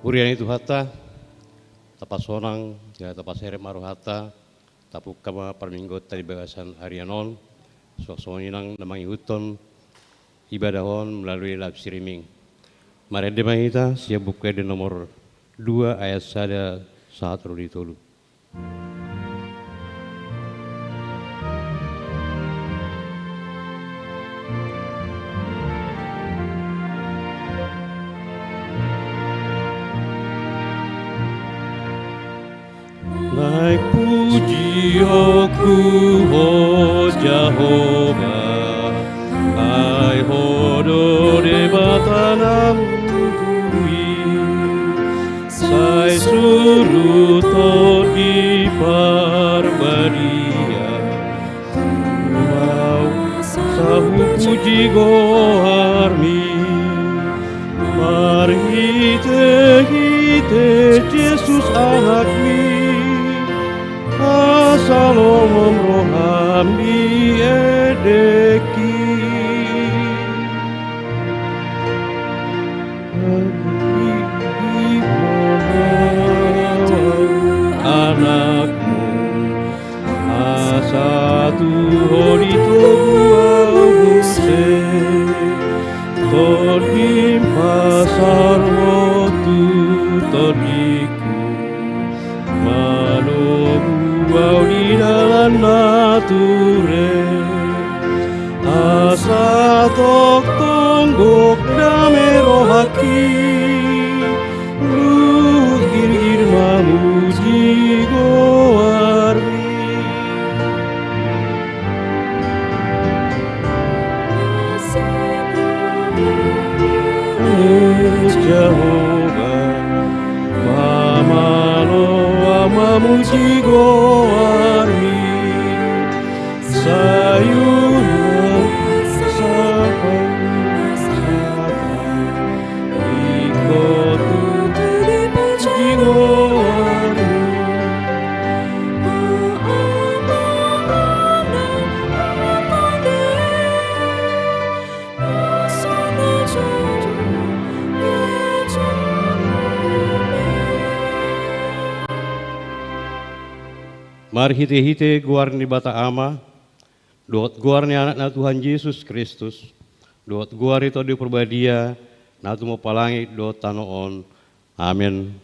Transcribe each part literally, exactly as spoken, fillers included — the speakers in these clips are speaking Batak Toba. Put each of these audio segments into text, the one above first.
Huria ni Tuhanta, tapasonang, jala tapaserep ma rohanta, tapungka ma parmingguonta di bagasan arian on, suang songon i nang na mangihuthon ibadah on melalui live streaming. Marende ma hita sian Buku Ende nomor dua ayat sada sahat ro di tolu. Naeng pujionku, ho Jahowa, ai Ho do Debata na mangguhi. Sai suru Tondi Parbadia, tumau asa hupuji goarmi. Marhitehite Jesus Anakmi, asa lomom roham di endengki. Anakmu, asa tu Ho ditogu ahu muse, Tondim pasahat Ho tu tondingku. Manogu ahu di dalan na ture, asa tongtong gok dame rohangki, luhut girgir mamuji goarmi. Jahowa, mamalo ahu mamuji goarmi, sai unang sahat hata, ingkon tutu dipuji goarmi. Marhitehite goar ni Debata Ama, dohot goar ni Anakna Tuhan Jesus Kristus, dohot goar ni Tondi Parbadia, na tumompa langit dohot tano on. Amen.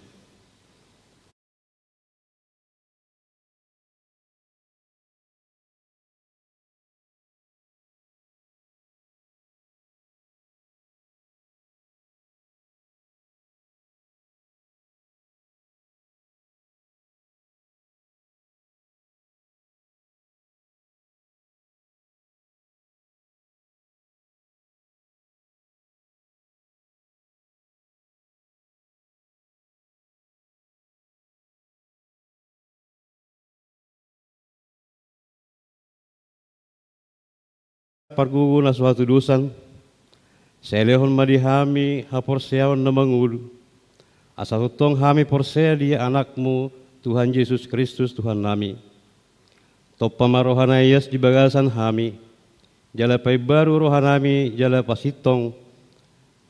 Pargogo na so hatudosan, sai lehon ma di hami haporseaon na mangolu, asa tongtong hami porsea di Anakmu, Tuhan Jesus Kristus, Tuhannami. Tompa ma roha na ias di bagasan hami, jala paimbaru rohanami jala pasintong,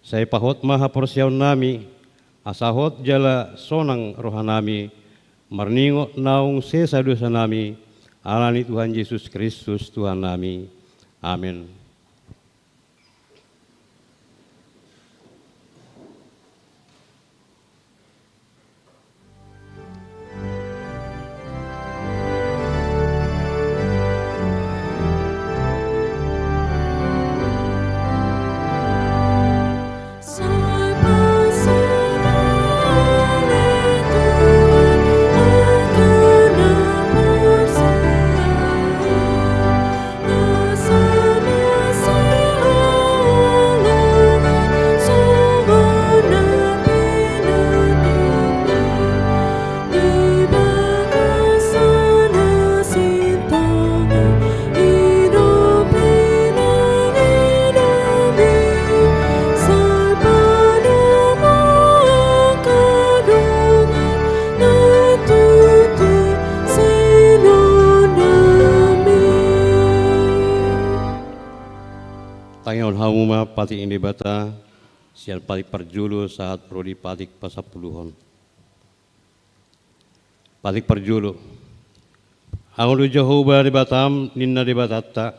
sai pahot ma haporseaonnami, asa hot jala sonang rohanami, marningot naung sesa dosanami, ala ni Tuhan Jesus Kristus, Tuhannami. Amen. Tangihon hamu ma patik ni Debata, Sian patik parjolo sahat ro di patik pasampuluhon. Patik parjolo. Ahu do Jahowa Debatam, ninna Debatanta,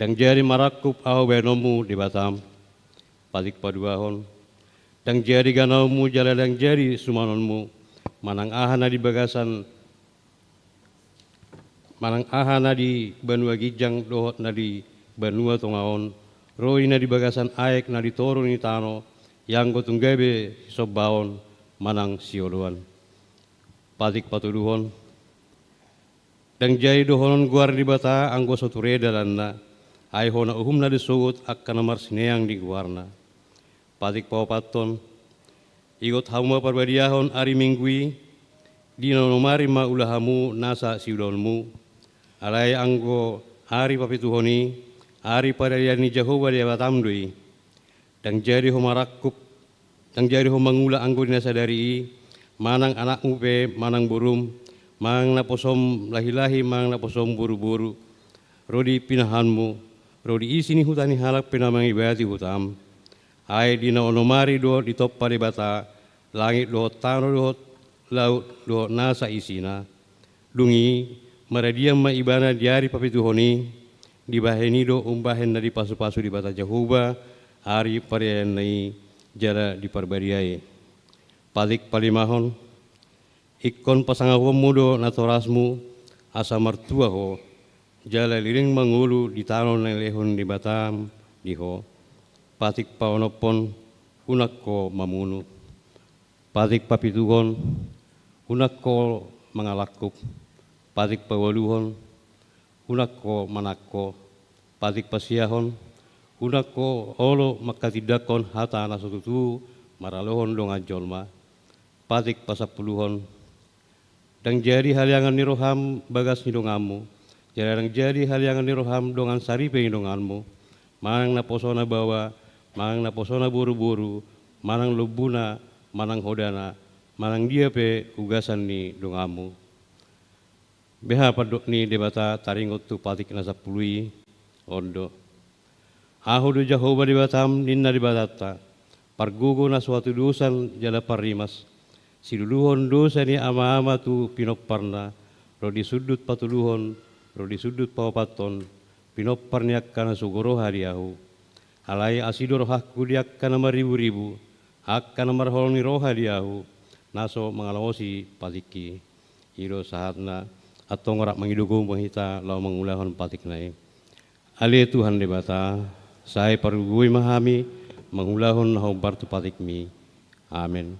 ndang jadi marangkup ahu bahenonmu Debatam. Patik paduahon. Ndang jadi ganaonmu jala ndang jadi sumanonmu, manang aha na di bagasan, manang aha na di banua ginjang dohot na di banua tonga on, ro i na di bagasan aek na di toru ni tano, ianggo tung gabe sisombaon manang sioloan. Patik patoluhon. Ndang jadi dohonon goar ni Debata anggo so ture dalanna, ai hona uhumna do sogot angka na marsineang di goarna. Patik paopathon. Ingot hamu ma parbadiahon ari Minggu i, di na onom ari ma ula hamu nasa siulaonmu. Alai anggo ari papituhon i, ari parayaan ni Jahowa Debatam do i. Ndang jadi ho marangkup, ndang jadi ho mangula anggo di na sadari i, manang anakmu pe, manang borum, manang naposom lahilahi, manang naposom boruboru, ro di pinahanmu, ro di isi ni huta ni halak pe na mangibati hutam. Ai di na onom ari do ditompa Debata langit dohot tano dohot laut dohot nasa isina. Dung i, maradian ma ibana di ari papituhon i, dibahen i do umbahen na dipasupasu Debata Jahowa ari paryayanna i jala diparbadiai. Patik palimahon. Ingkon pasangaponmu do natorasmu, asa martua ho, jala leleng mangolu di tano na nilehon Debatam di ho. Patik paonomhon. Unang ho mamunu. Patik papituhon. Unang ho mangalangkup. Patik paualuhon. Unang ho manangko. Patik pasiahon. Unang ho olo manghatindanghon hata na so tutu maralohon dongan jolma. Patik pasampuluhon. Ndang jadi haleangan ni roham bagas ni donganmu, jala ndang jadi haleangan ni roham dongan saripe ni donganmu, manang naposona baoa, manang naposona boruboru, manang lombuna, manang hodana, manang dia pe ugasan ni donganmu. Beha pandok ni Debata taringot tu patik na sampulu i? On do. Ahu do Jahowa Debatam, ninna Debatanta, pargogo na so hatudosan jala parrimas, siluluhon dosa ni amaama tu pinomparna, ro di sundut patoluhon, ro di sundut paopathon, pinompar ni angka na so huroha di ahu. Alai asi do rohangku di angka na marriburibu, angka na marholong ni roha di ahu, na so mangalaosi patikki. I do sahatna. Antong rap mangido gogo ma hita laho mangulahon patikna i. Ale Tuhan Debata, sai pargogoi ma hami mangulahon na hombar tu patikmi. Amen.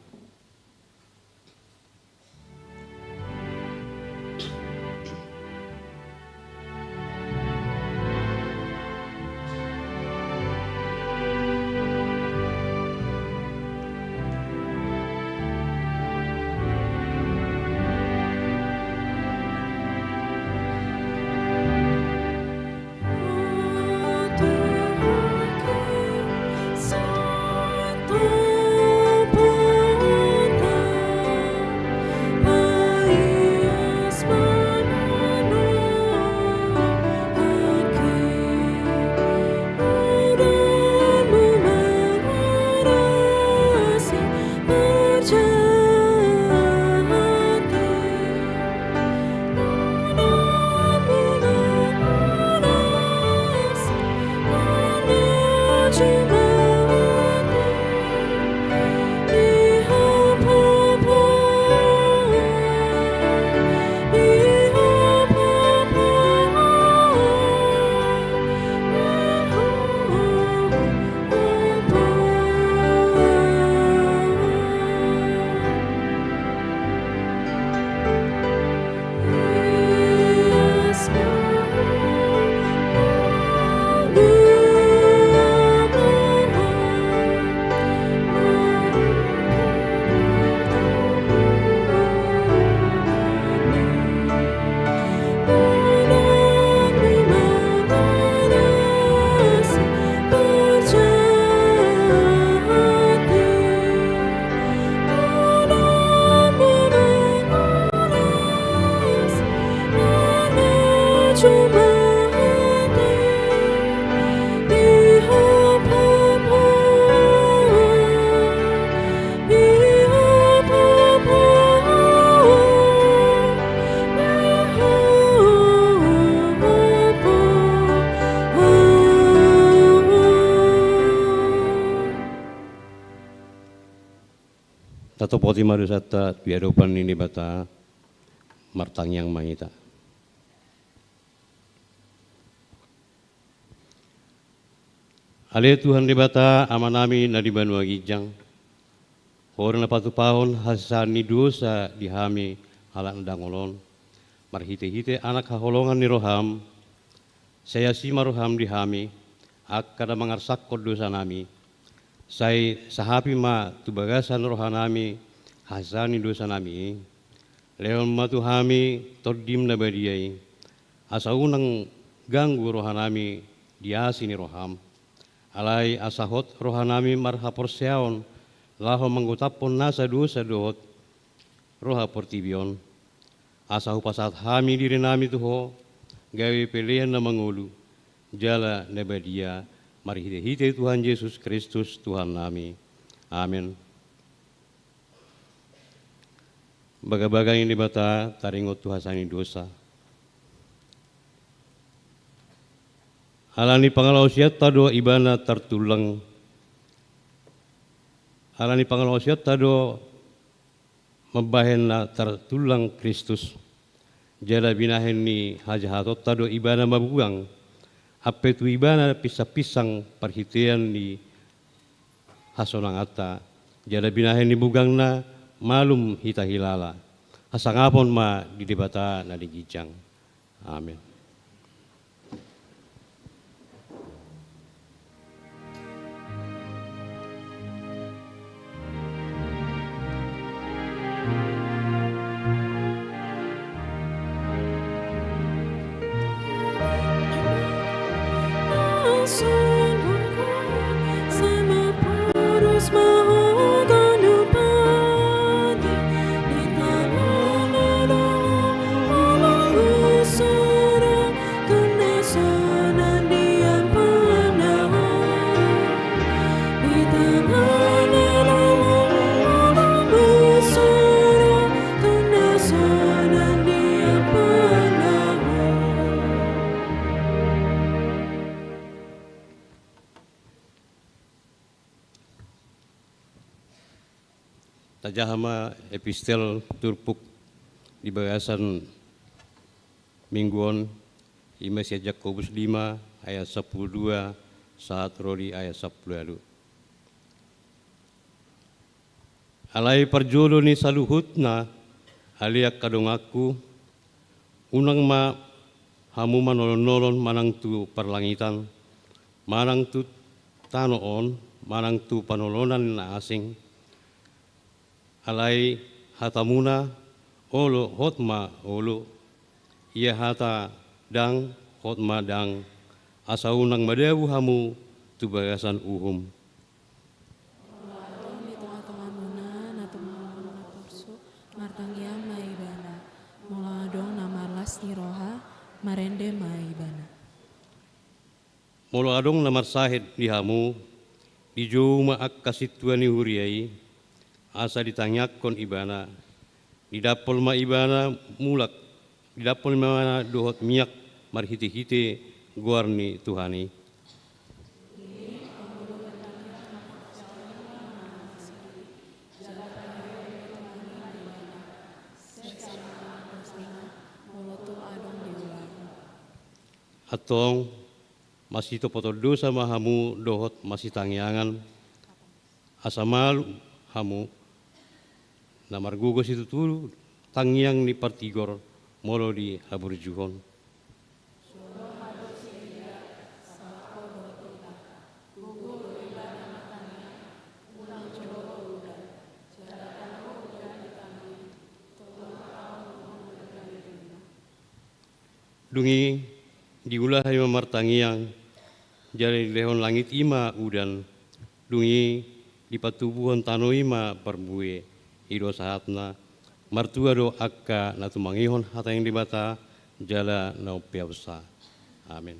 Tatopoti ma dosanta di adopan ni Debata. Martangiang ma hita. Ale Tuhan Debata, Amanami na di banua ginjang, Ho do na patupahon hasesaan ni dosa di hami halak na dangol on. Marhitehite Anak haholongan ni rohaM, sai asi ma rohaM di hami, angka na mangarsakkon dosanami. Sai sahapi ma tu bagasan rohanami hasesaan ni dosanami i. Lehon ma tu hami TondiM na badia i, asa unang ganggu rohanami di asi ni rohaM. Alai asa hot rohanami marhaporseaon laho manggotaphon nasa dosa dohot roha portibi on. Asa hupasahat hami dirinami tu Ho, gabe pelean na mangolu jala na badia, marhitehite Tuhan Jesus Kristus Tuhannami. Amen. Bagabaga ni Debata taringot tu hasesaan ni dosa. Ala ni pangalaosionta do Ibana tartullang. Ala ni pangalaosionta do mambahen na tartullang Kristus. Jala binahen ni hajahatonta do Ibana mabugang. Ampe tu Ibana pinsangpinsang parhitean ni hasonanganta, jala binahen ni bugangna malum hita hilala. Hasangapon ma di Debata na di ginjang. Amen. Tajaha ma epistel turpuk di bagasan minggu on, i ma sian Jakobus lima ayat sampulu dua sahat ro di ayat sampulu ualu. Alai parjolo ni saluhutna, ale angka donganku, unang ma hamu manolonnolon manang tu parlangitan, manang tu tano on, manang tu panolonan na asing. Alai hatamuna olo hot ma olo, ia hata ndang hot ma ndang, asa unang madabu hamu tu bagasan uhum. Molo adong di tongatongamuna na tumangolngol na porsuk, martangiang ma ibana. Molo adong na marlas ni roha, marende ma ibana. Molo adong na marsahit di hamu, dijou ma angka sintua ni huria i, asa ditangiangkon ibana. Didampol ma ibana mulak, didampol ma ibana dohot miak marhitehite goar ni Tuhan i. Antong, masitopoton dosa ma hamu dohot masitangiangan, asa malum hamu, na margogo situtu tangiang ni partigor molo di haburjuhon. Dung i diula hami ma martangiang, jala dilehon langit i ma udan, dung i dipatubuhon tano i ma parbue. I do sahatna. Martua do angka na tumangihon hata ni Debata jala na umpeopsa. Amen.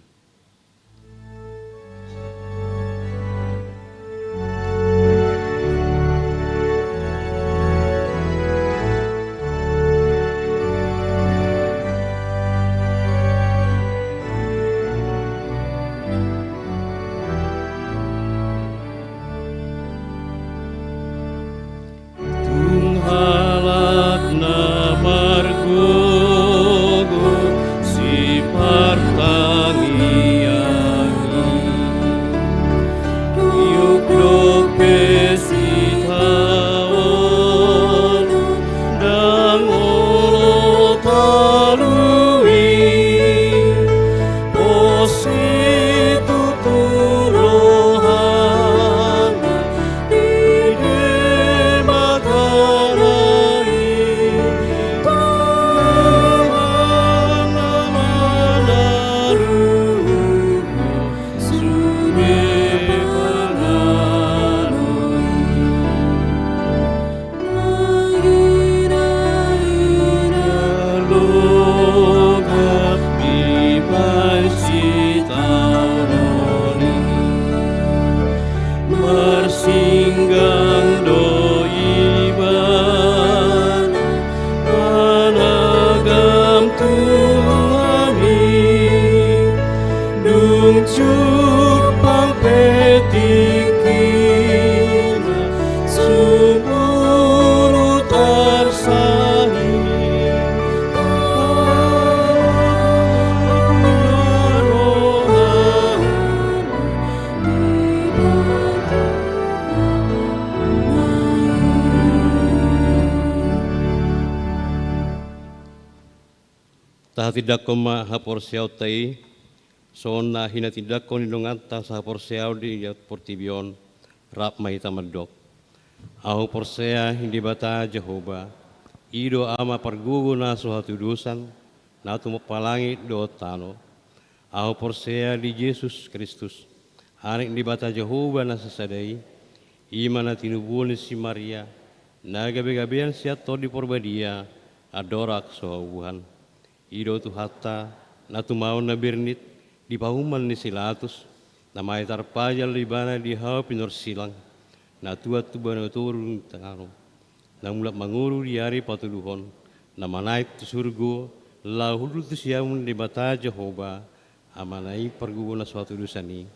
Jumpang pe tingkina, sumurut arsahi. Tahatindanghon ma haporseaonta i, songon na hinatindanghon ni donganta sahaporseaon di portibi on. Rap ma hita mandok. Ahu porsea di Debata Jahowa, i do Ama pargogo na so hatudosan, na tumompa langit dohot tano. Ahu porsea di Jesus Kristus, Anak ni Debata Jahowa na sasada i, i ma na tinubuhon ni si Maria, na gabegabean sian Tondi Porbadia, andorang so haubuhan. I do Tuhanta, na tumaon na bernit di pahuman ni si Latus, na mate tarpajal do Ibana di hau pinorsilang, na tuat tu banua toru ni tano, na mulak mangolu di ari patoluhon, na manaek tu surgo, laho hundul tu siamun ni Debata Jahowa, Amana i pargogo na so hatudosan i.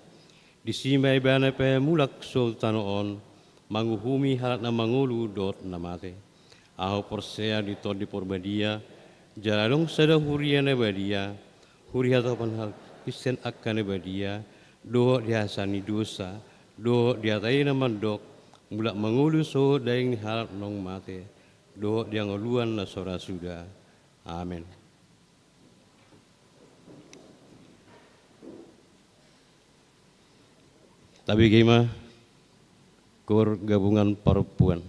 Disi ma Ibana pe mulak so tu tano on, manguhumi halak na mangolu dohot na mate. Ahu porsea di Tondi Porbadia, jala adong sada huria na badia, huria hatopan halak Kristen angka na badia, dohot di hasesaan ni dosa, dohot di hata i na mandok, mulak mangolu sohot daging ni halak naung mate, dohot di hangoluan na so ra suda. Amen. Tabege ma, Koor Gabungan Parompuan.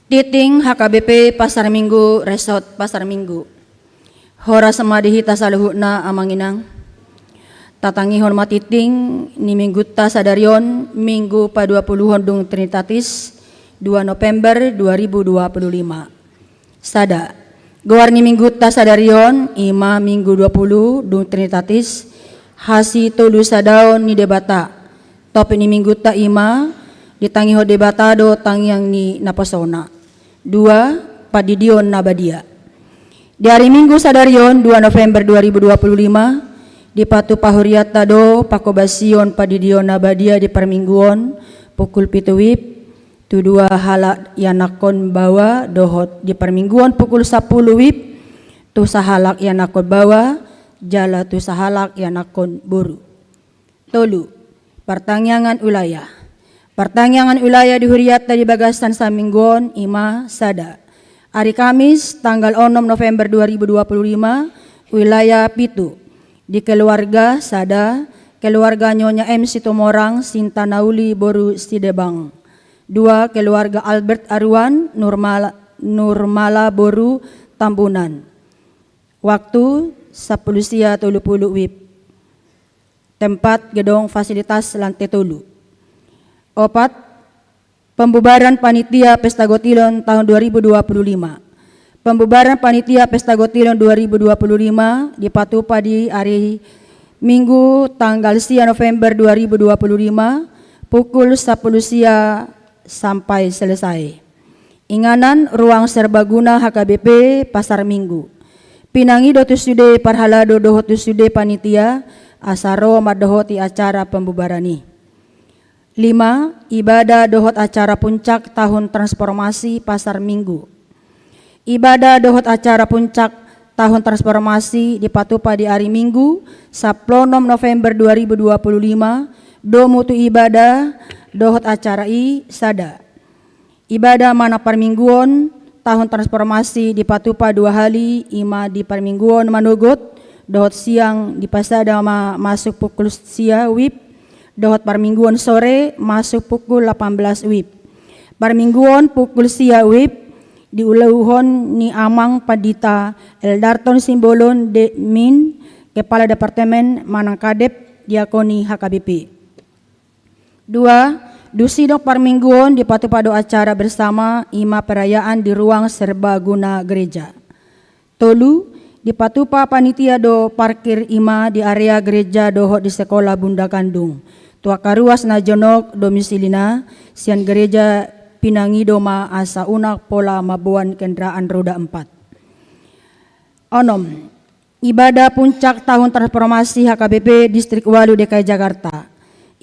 Tingting H K B P Pasar Minggu, Resort Pasar Minggu. Horas ma di hita saluhutna, Amang Inang. Tatangihon ma tingting ni minggunta sadari on, Minggu paduapuluhon dung Trinitatis, dua November dua ribu dua puluh lima. Sada. Goar ni minggunta sadari on, i ma Minggu dua puluh dung Trinitatis, hasitolu sadaon ni Debata. Topik ni minggunta i ma, ditangihon Debata do tangiang ni naposona. Dua, pandidion na badia. Di ari Minggu sadari on, dua November dua ribu dua puluh lima, dipatupa hurianta do panghobasion pandidion na badia di parmingguon, pukul pitu wib, tu dua halak ianakhon baoa, dohot di parmingguon pukul sampulu wib, tu sahalak ianakhon baoa, jala tu sahalak ianakhon boru. Tolu, partangiangan wilayah. Partangiangan wilayah di hurianta di bagasan saminggu on i ma sada. Ari Kamis, tanggal onom November dua ribu dua puluh lima, wilayah pitu. Di keluarga sada, keluarga Nyonya M Situmorang, Sinta Nauli boru Sidebang. Dua, keluarga Albert Aruan, Nurmala, Nurmala boru Tambunan. Waktu, sampulu sia tolu pulu wib. Tempat, gedong fasilitas lantai tolu. Opat, pembubaran panitia Pesta Gotilon tahun dua ribu dua puluh lima. Pembubaran panitia Pesta Gotilon dua ribu dua puluh lima dipatupa di ari Minggu tanggal sia November dua ribu dua puluh lima, pukul sampulu sia sampai selesai. Inganan, Ruang Serbaguna H K B P Pasar Minggu. Pinangido tu sude parhalado dohot tu sude panitia, asa ro mandohoti acara pembubaran i. Lima, ibadah dohot acara puncak tahun transformasi Pasar Minggu. Ibadah dohot acara puncak tahun transformasi dipatupa di ari Minggu, sampulu onom November dua ribu dua puluh lima, domu tu ibadah dohot acara i sada. Ibadah manang parmingguon tahun transformasi dipatupa dua hali, i ma di parmingguon manogot dohot siang, dipasada ma masuk pukul sia wib, dohot parmingguon sore masuk pukul lapan belas wib. Parmingguon pukul sia wib diuluhon ni Amang Pandita Eldarton Simbolon, Depmin, Kepala Departemen manang Kadep Diakoni H K B P. Dua, dung sidok parmingguon dipatupa do acara bersama, i ma perayaan di ruang serbaguna gereja. Tolu, dipatupa panitia do parkir, i ma di area gereja dohot di sekolah Bunda Kandung. Tu angka ruas na jonok domisilina, sian gereja pinangido ma asa unang pola mamboan kendaraan roda empat. Onom, ibadah puncak tahun transformasi H K B P Distrik Ualu D K I Jakarta.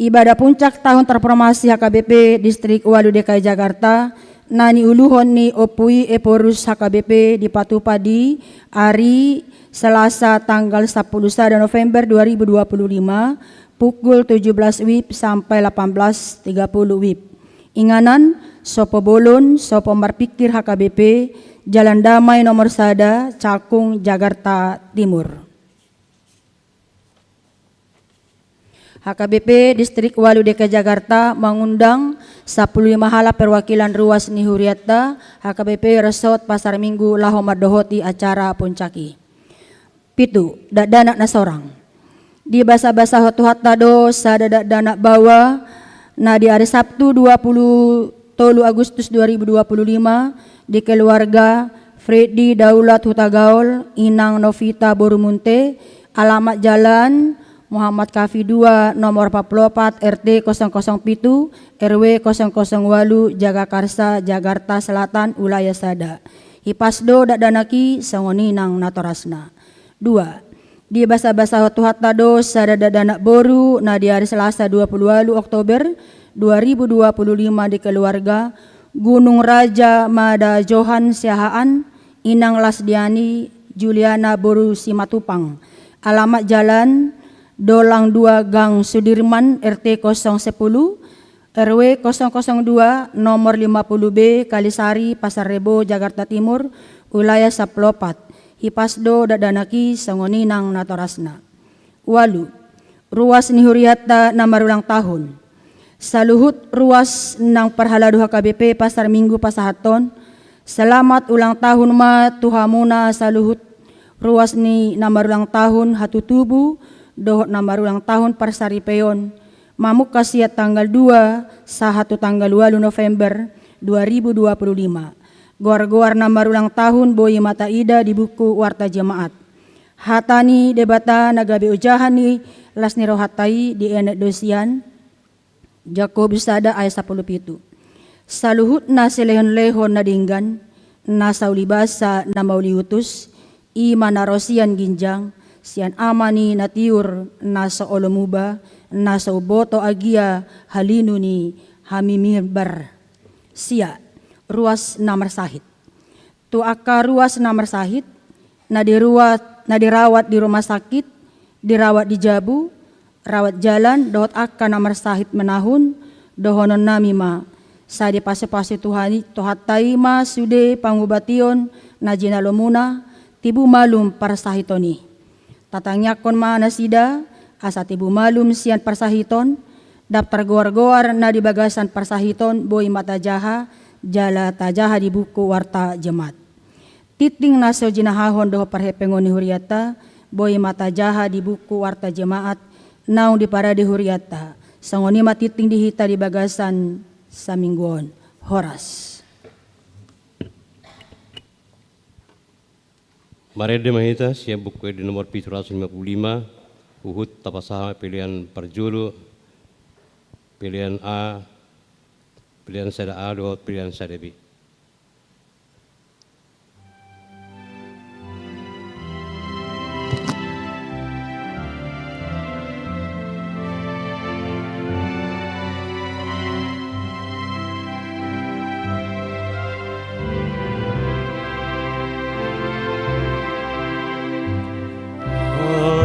Ibadah puncak tahun transformasi H K B P Distrik Ualu D K I Jakarta na niuluhon ni Ompu I Ephorus H K B P dipatupa di ari Selasa tanggal sampulu sada November dua ribu dua puluh lima, pukul tujuh belas wib sampai lapan belas tiga puluh wib. Inganan, sopo bolon, sopo marpikir H K B P, Jalan Damai nomor sada, Cakung, Jakarta Timur. H K B P Distrik Ualu D K I Jakarta mangundang sampulu lima halak perwakilan ruas ni hurianta H K B P Resort Pasar Minggu laho mandohoti acara puncak i. Pitu, dakdanak na sorang. Dibasabasahon Tuhanta do sada dakdanak baoa na di ari Sabtu dua puluh tolu Agustus dua ribu dua puluh lima di keluarga Freddy Daulat Hutagaol, Inang Novita boru Munte, alamat Jalan Muhammad Kafi dua, nomor empat puluh empat, R T kosong kosong pitu, R W kosong kosong ualu, Jagakarsa, Jakarta Selatan, Wilayah Sada. Hipas do dakdanak i, songon i nang natorasna. Dua, dibasabasahon Tuhanta do sada dakdanak boru na di ari Selasa dua puluh ualu Oktober dua ribu dua puluh lima di keluarga Gunung Raja Mada Johan Siahaan, Inang Lasdiani Juliana boru Simatupang. Alamat Jalan Dolang dua Gang Sudirman, R T kosong sepuluh, R W kosong kosong dua, nomor lima puluh B, Kalisari, Pasar Rebo, Jakarta Timur, Wilayah sampulu opat. Hipas do dakdanak i, songon i nang natorasna. Ualu, ruas ni hurianta na marulang tahun. Saluhut ruas nang parhalado H K B P Pasar Minggu pasahathon Selamat ulang tahun ma tu hamuna saluhut ruas ni na marulang tahun hatutubu dohot na marulang tahun parsaripeon, mamungka sian tanggal dua sahat tu tanggal ualu November dua ribu dua puluh lima. Goar-goar na marulang tahun boi ma taida di buku Warta Jemaat. Hata ni Debata na gabe ojahan ni las ni rohanta i dienet do sian Jakobus sada ayat sampulu pitu. Saluhutna silehon-lehon na denggan, na saulibasa na mauliutus, i ma na ro sian ginjang, sian Ama ni na tiur, na so olo muba, na so umboto agia halinu ni hamimbar. Sia, ruas na marsahit. Tu angka ruas na marsahit, na diruat, na dirawat di rumah sakit, dirawat di jabu, rawat jalan, dohot angka na marsahit manahun, dohononnami ma, sai dipasupasu Tuhan i, Tuhanta i ma sude pangubation na jinalomuna, tibu malum parsahiton i. Tatangiangkon ma nasida, asa tibu malum sian parsahiton, daftar goar-goar na di bagasan parsahiton boi ma tajaha, jala tajaha di buku Warta Jemaat. Tingting na so jinahahon dohot parhepengon ni hurianta, boi ma tajaha di buku Warta Jemaat, naung diparade hurianta. Songon i ma tingting di hita di bagasan saminggu on. Horas. Marende ma hita sian Buku Ende nomor pitu ratus lima puluh lima, huhut tapasahat pelean parjolo, pelean A, pelean sada A dohot pelean sada B.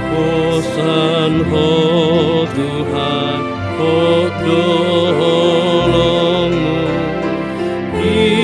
Haposan Ho Tuhan, hot do holongmu, di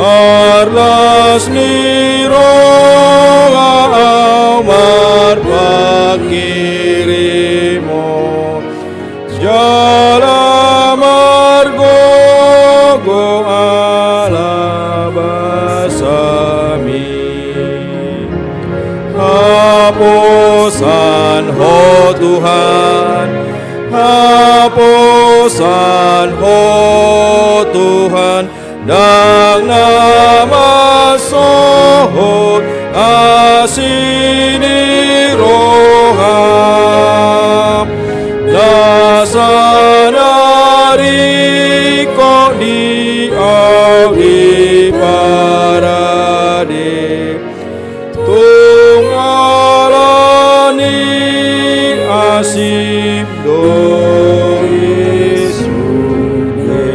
Marlas ni roha au marpanghirimon, jala margogo ala basami. Haposan Ho Tuhan, haposan Ho Tuhan, ndang na mansohot asi ni roham. Na sanaringkot di au di parade, tung ala ni asim do i sude.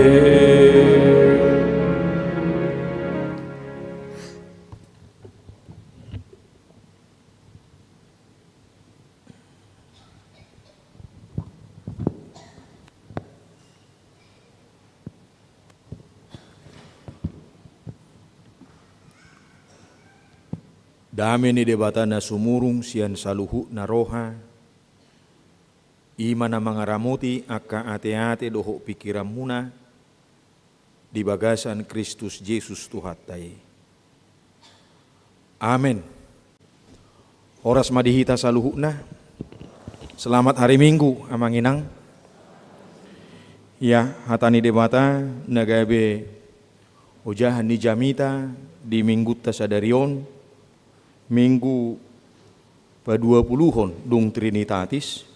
Dame ni Debata na sumurung sian saluhutna roha, i ma na mangaramoti angka ateate dohot pingkiranmuna di bagasan Kristus Jesus Tuhanta i. Amen. Horas ma di hita saluhutna. Selamat hari Minggu, Amang Inang. Ya, hata ni Debata na gabe ojahan ni jamita di minggunta sadari on, Minggu paduapuluhon dung Trinitatis,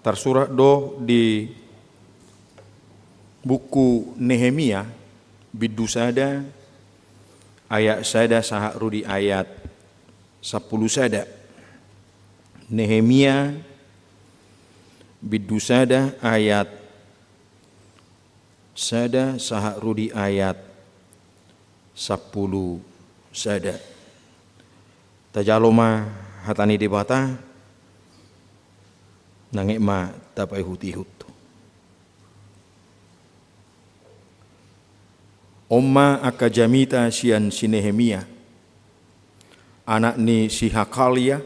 tarsurat do di buku Nehemia, bindu sada, ayat sada sahat ro di ayat sampulu sada. Nehemia, bindu sada, ayat sada sahat ro di ayat sampulu sada. Tajalo ma hata ni Debata, nang i ma tapaihut-ihut. On ma angka jamita sian si Nehemia, anak ni si Hakalia,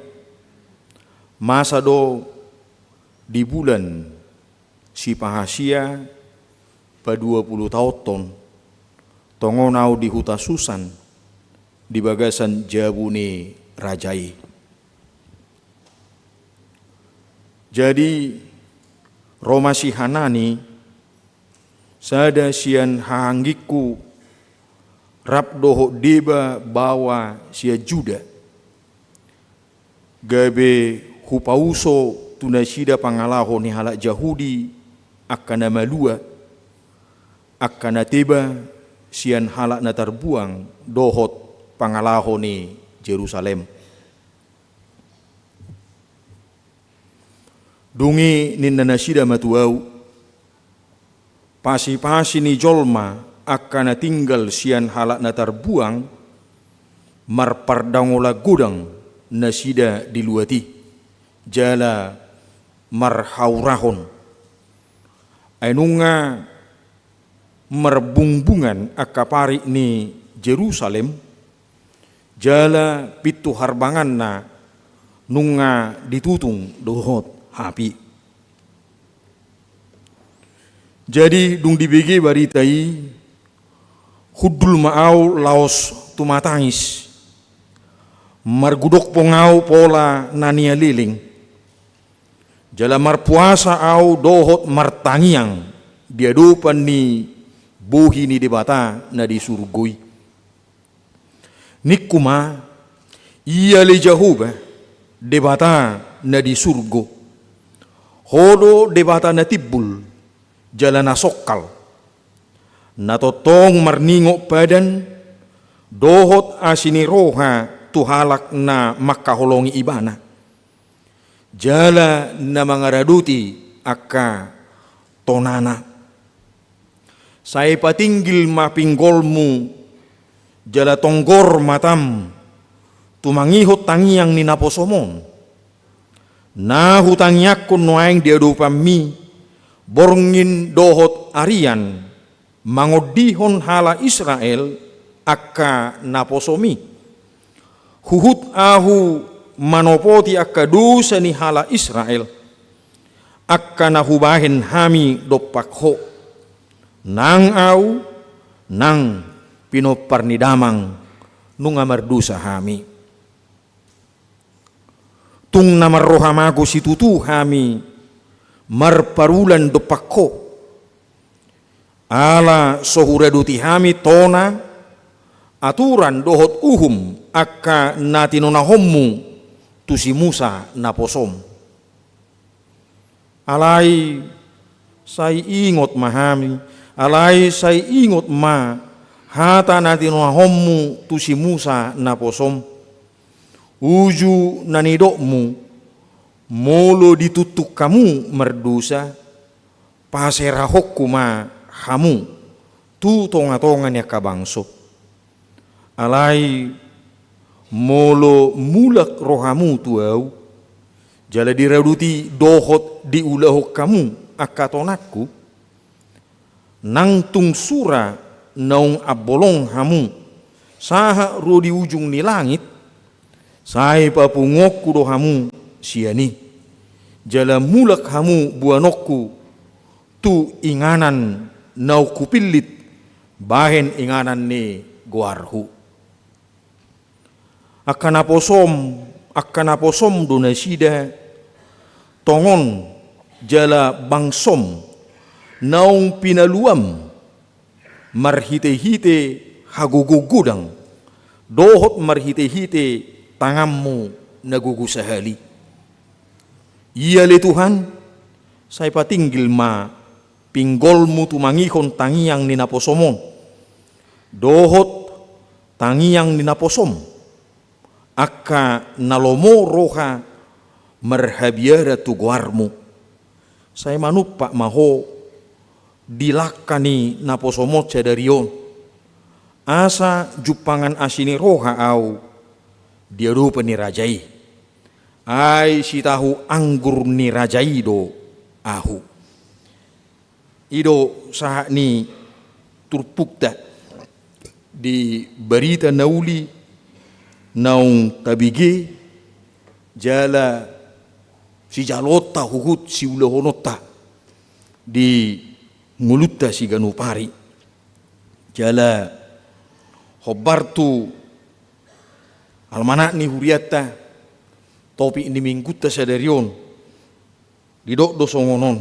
masa do di bulan si Pahasia paduapuluhonhon, tongon au di huta Susan, di bagasan jabu ni raja i. Jadi, ro ma si Hanani, sada sian hahaanggingku, rap dohot deba baoa sian Juda, gabe hupauso tu nasida pangalaho ni halak Jahudi angka na malua, angka na teba sian halak na tarbuang dohot pangalaho ni Jerusalem. Dung i ninna nasida ma tu au: Pasi-pasi ni jolma angka na tinggal sian halak na tarbuang, marpardangolan godang nasida di luat i, jala marhaurahon. Ai nunga marbungbungan angka parik ni Jerusalem, jala pintu harbanganna nunga ditutung dohot api. Jadi, dung dibege barita i, hundul ma au laos tumatangis. Margudokpong au pola na nialeleng. Jala marpuasa au dohot martangiang di adopan ni bohi ni Debata na di surgo i. Ningku ma: Ia ale Jahowa, Debata na di surgo, Ho do Debata na timbul jala na songkal, na tongtong marningot padan dohot asi ni roha tu halak na mangkaholongi Ibana, jala na mangaradoti angka tonana. Sai patinggil ma pinggolmu, jala tonggor matam, tumangihon tangiang ni naposom on, na hutangiangkon nuaeng di adopanmi borngin dohot arian, mangondihon halak Israel angka naposom i. Huhut Ahu manopoti angka dosa ni halak Israel, angka na hubahen hami dompak Ho. Nang Ahu, nang pinompar ni damang, nunga mardosa hami. Tung na marroha mago situtu hami marparulan dompak Ho. Ala so huradoti hami tona, aturan dohot uhum angka na tinonahonmu tu si Musa naposom. Alai sai ingot ma hami, alai sai ingot ma hata na tinonahonmu tu si Musa naposom. Uju na nidokmu, molo dituktuk hamu mardosa, paserahonku ma hamu tu tongatonga ni angka bangso. Alai molo mulak rohamu tu Ahu, jala diradoti dohot diulahon hamu angka tonangku, nang tung sura naung ambolong hamu sahat ro di ujung ni langit, sai papunguonku do hamu sian i, jala mulak hamu boanonku tu inganan naung hupillit bahen inganan ni goarhu. Angka naposom, angka naposom do nasida, tongon jala bangsom naung pinaluam marhitehite hagogoon godang dohot marhitehite tanganmu na gogo sahali. Ia ale Tuhan, sai patinggil ma pinggolmu tumangihon tangiang ni naposom on dohot tangiang ni naposom, angka na lomo roha marhabiaran tu goarmu. Sai manumpak ma Ho di langka ni naposom on sadari on, asa jumpangan asi ni roha ahu di adopan ni raja i. Ai sitahu anggur ni raja i do ahu. I do sahat ni turpukta di barita na uli naung tabege jala sijaloonta huhut siulahononta di ngolunta siganup ari. Jala hombar tu almanak ni hurianta, topik ni minggunta sadari on, didok do songon on,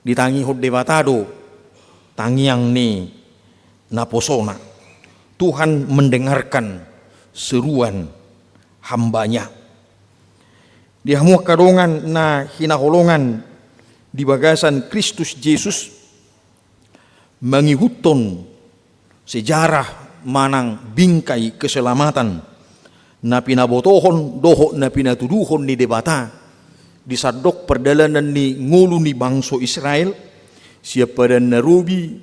ditangihon Debata do tangiang ni naposona. Tuhan mendengarkan seruan hamba-Nya. Di hamu angka dongan na hinaholongan di bagasan Kristus Jesus, mangihuthon sejarah manang bingkai keselamatan na pinabotohon dohot na pinatuduhon ni Debata di sandok pardalanan ni ngolu ni bangso Israel, sian Padan na Robi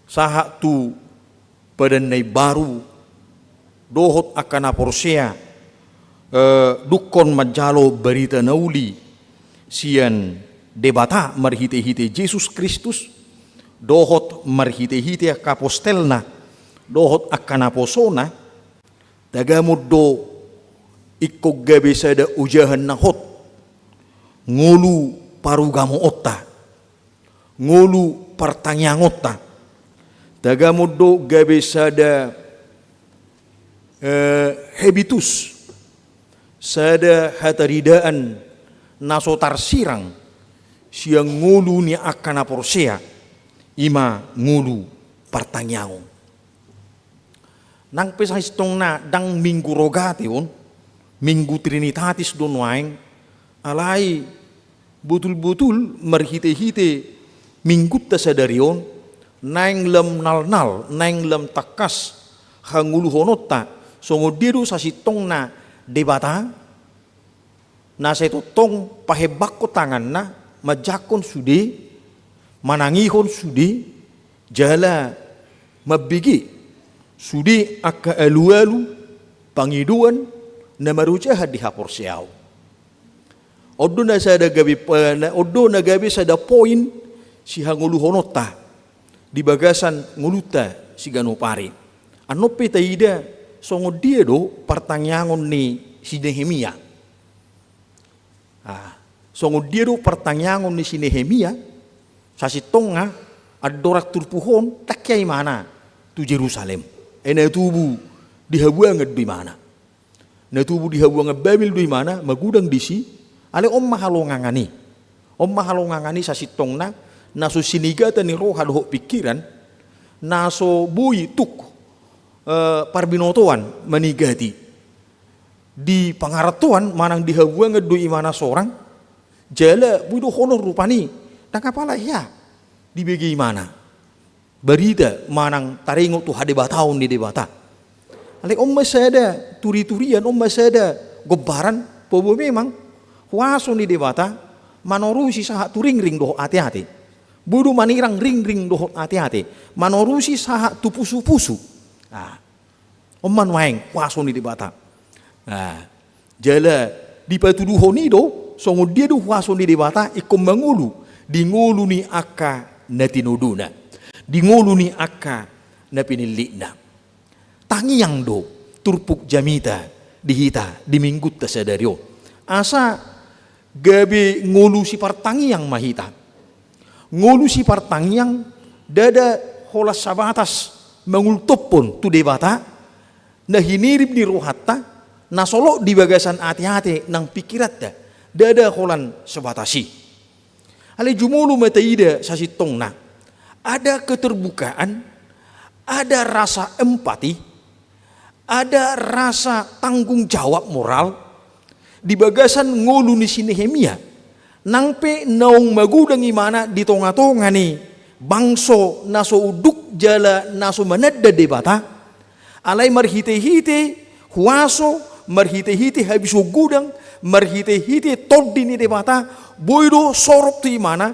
sahat tu Padan na Imbaru, dohot angka na porsea, eh, dungkon manjalo barita na uli sian Debata marhitehite Jesus Kristus, dohot marhitehite angka apostelna, dohot angka naposona, tagamon do ingkon gabe sada ojahan na hot ngolu parugamoonta, ngolu partangiangonta. Tagamon do gabe sada, eh, habitus, sada hataridaan na so tarsirang sian ngolu ni angka na porsea, i ma ngolu partangiangon. Nang pe sasintongna ndang Minggu Rogate on, Minggu Trinitatis do nuaeng, alai botul-botul marhite-hite minggunta sadari on, naeng lam nalnal, naeng lam tangkas hangoluhononta, songon dia do sasintongna Debata, na sai tongtong pahembangkon tanganna, manjangkon sude, manangihon sude, jala mambege sude angka alualu, pangidoan na marojahan di haporseaon. On do na sada gabe, eh, na, on do na gabe sada poin sihangoluhononta. di bagasan ngolunta siganup ari. Annon pe taida songon dia do partangiangon ni si Nehemia. Ah, songon dia do partangiangon ni si Nehemia, sasintongna andorang turpuk on ndang hea imana tu Jerusalem. Ai na tubu di habuangan do imana. Na tubu di habuangan Babel do imana, magudang disi, alai on ma halongangan i. On ma halongangan i sasintongna, na so sinigatan ni roha dohot pingkiran, na so boi tuk, eh, parbinotoan manigati. Di pangarantoan manang di habuangan do imana sorang, jala boi do holan rupani, ndang apala hea dibege imana barita manang taringot tu hadebataon ni Debata. Alai on ma sada turiturian, on ma sada gombaran, bahwa memang huaso ni Debata manorusi sahat tu ringring dohot ateate. Boi do manirang ringring dohot ateate, manorusi sahat tu pusupusu. Ah. On ma nuaeng huaso ni Debata. Ah. Jala dipatuduhon i do, songon dia do huaso ni Debata ingkon mangolu di ngolu ni angka na tinodona, di ngolu ni angka na pinillitna. Tangiang do turpuk jamita di hita di minggunta sadari on. Asa gabe ngolu sipartangiang ma hita. Ngolu sipartangiang, ndada holan sabatas mangultophon tu Debata na hinirim ni rohanta, na solot di bagasan ateate nang pingkiranta, ndada holan sabatas i. Alai jumolo ma taida sasintongna, ada keterbukaan, ada rasa empati, ada rasa tanggung jawab moral di bagasan ngolu ni si Nehemia. Nang pe naung magudang imana di tongatonga ni bangso na so unduk jala na so mananda Debata, alai marhitehite huaso, marhitehite habisuhon godang, marhitehite tondi ni Debata, boi do sorop tu ibana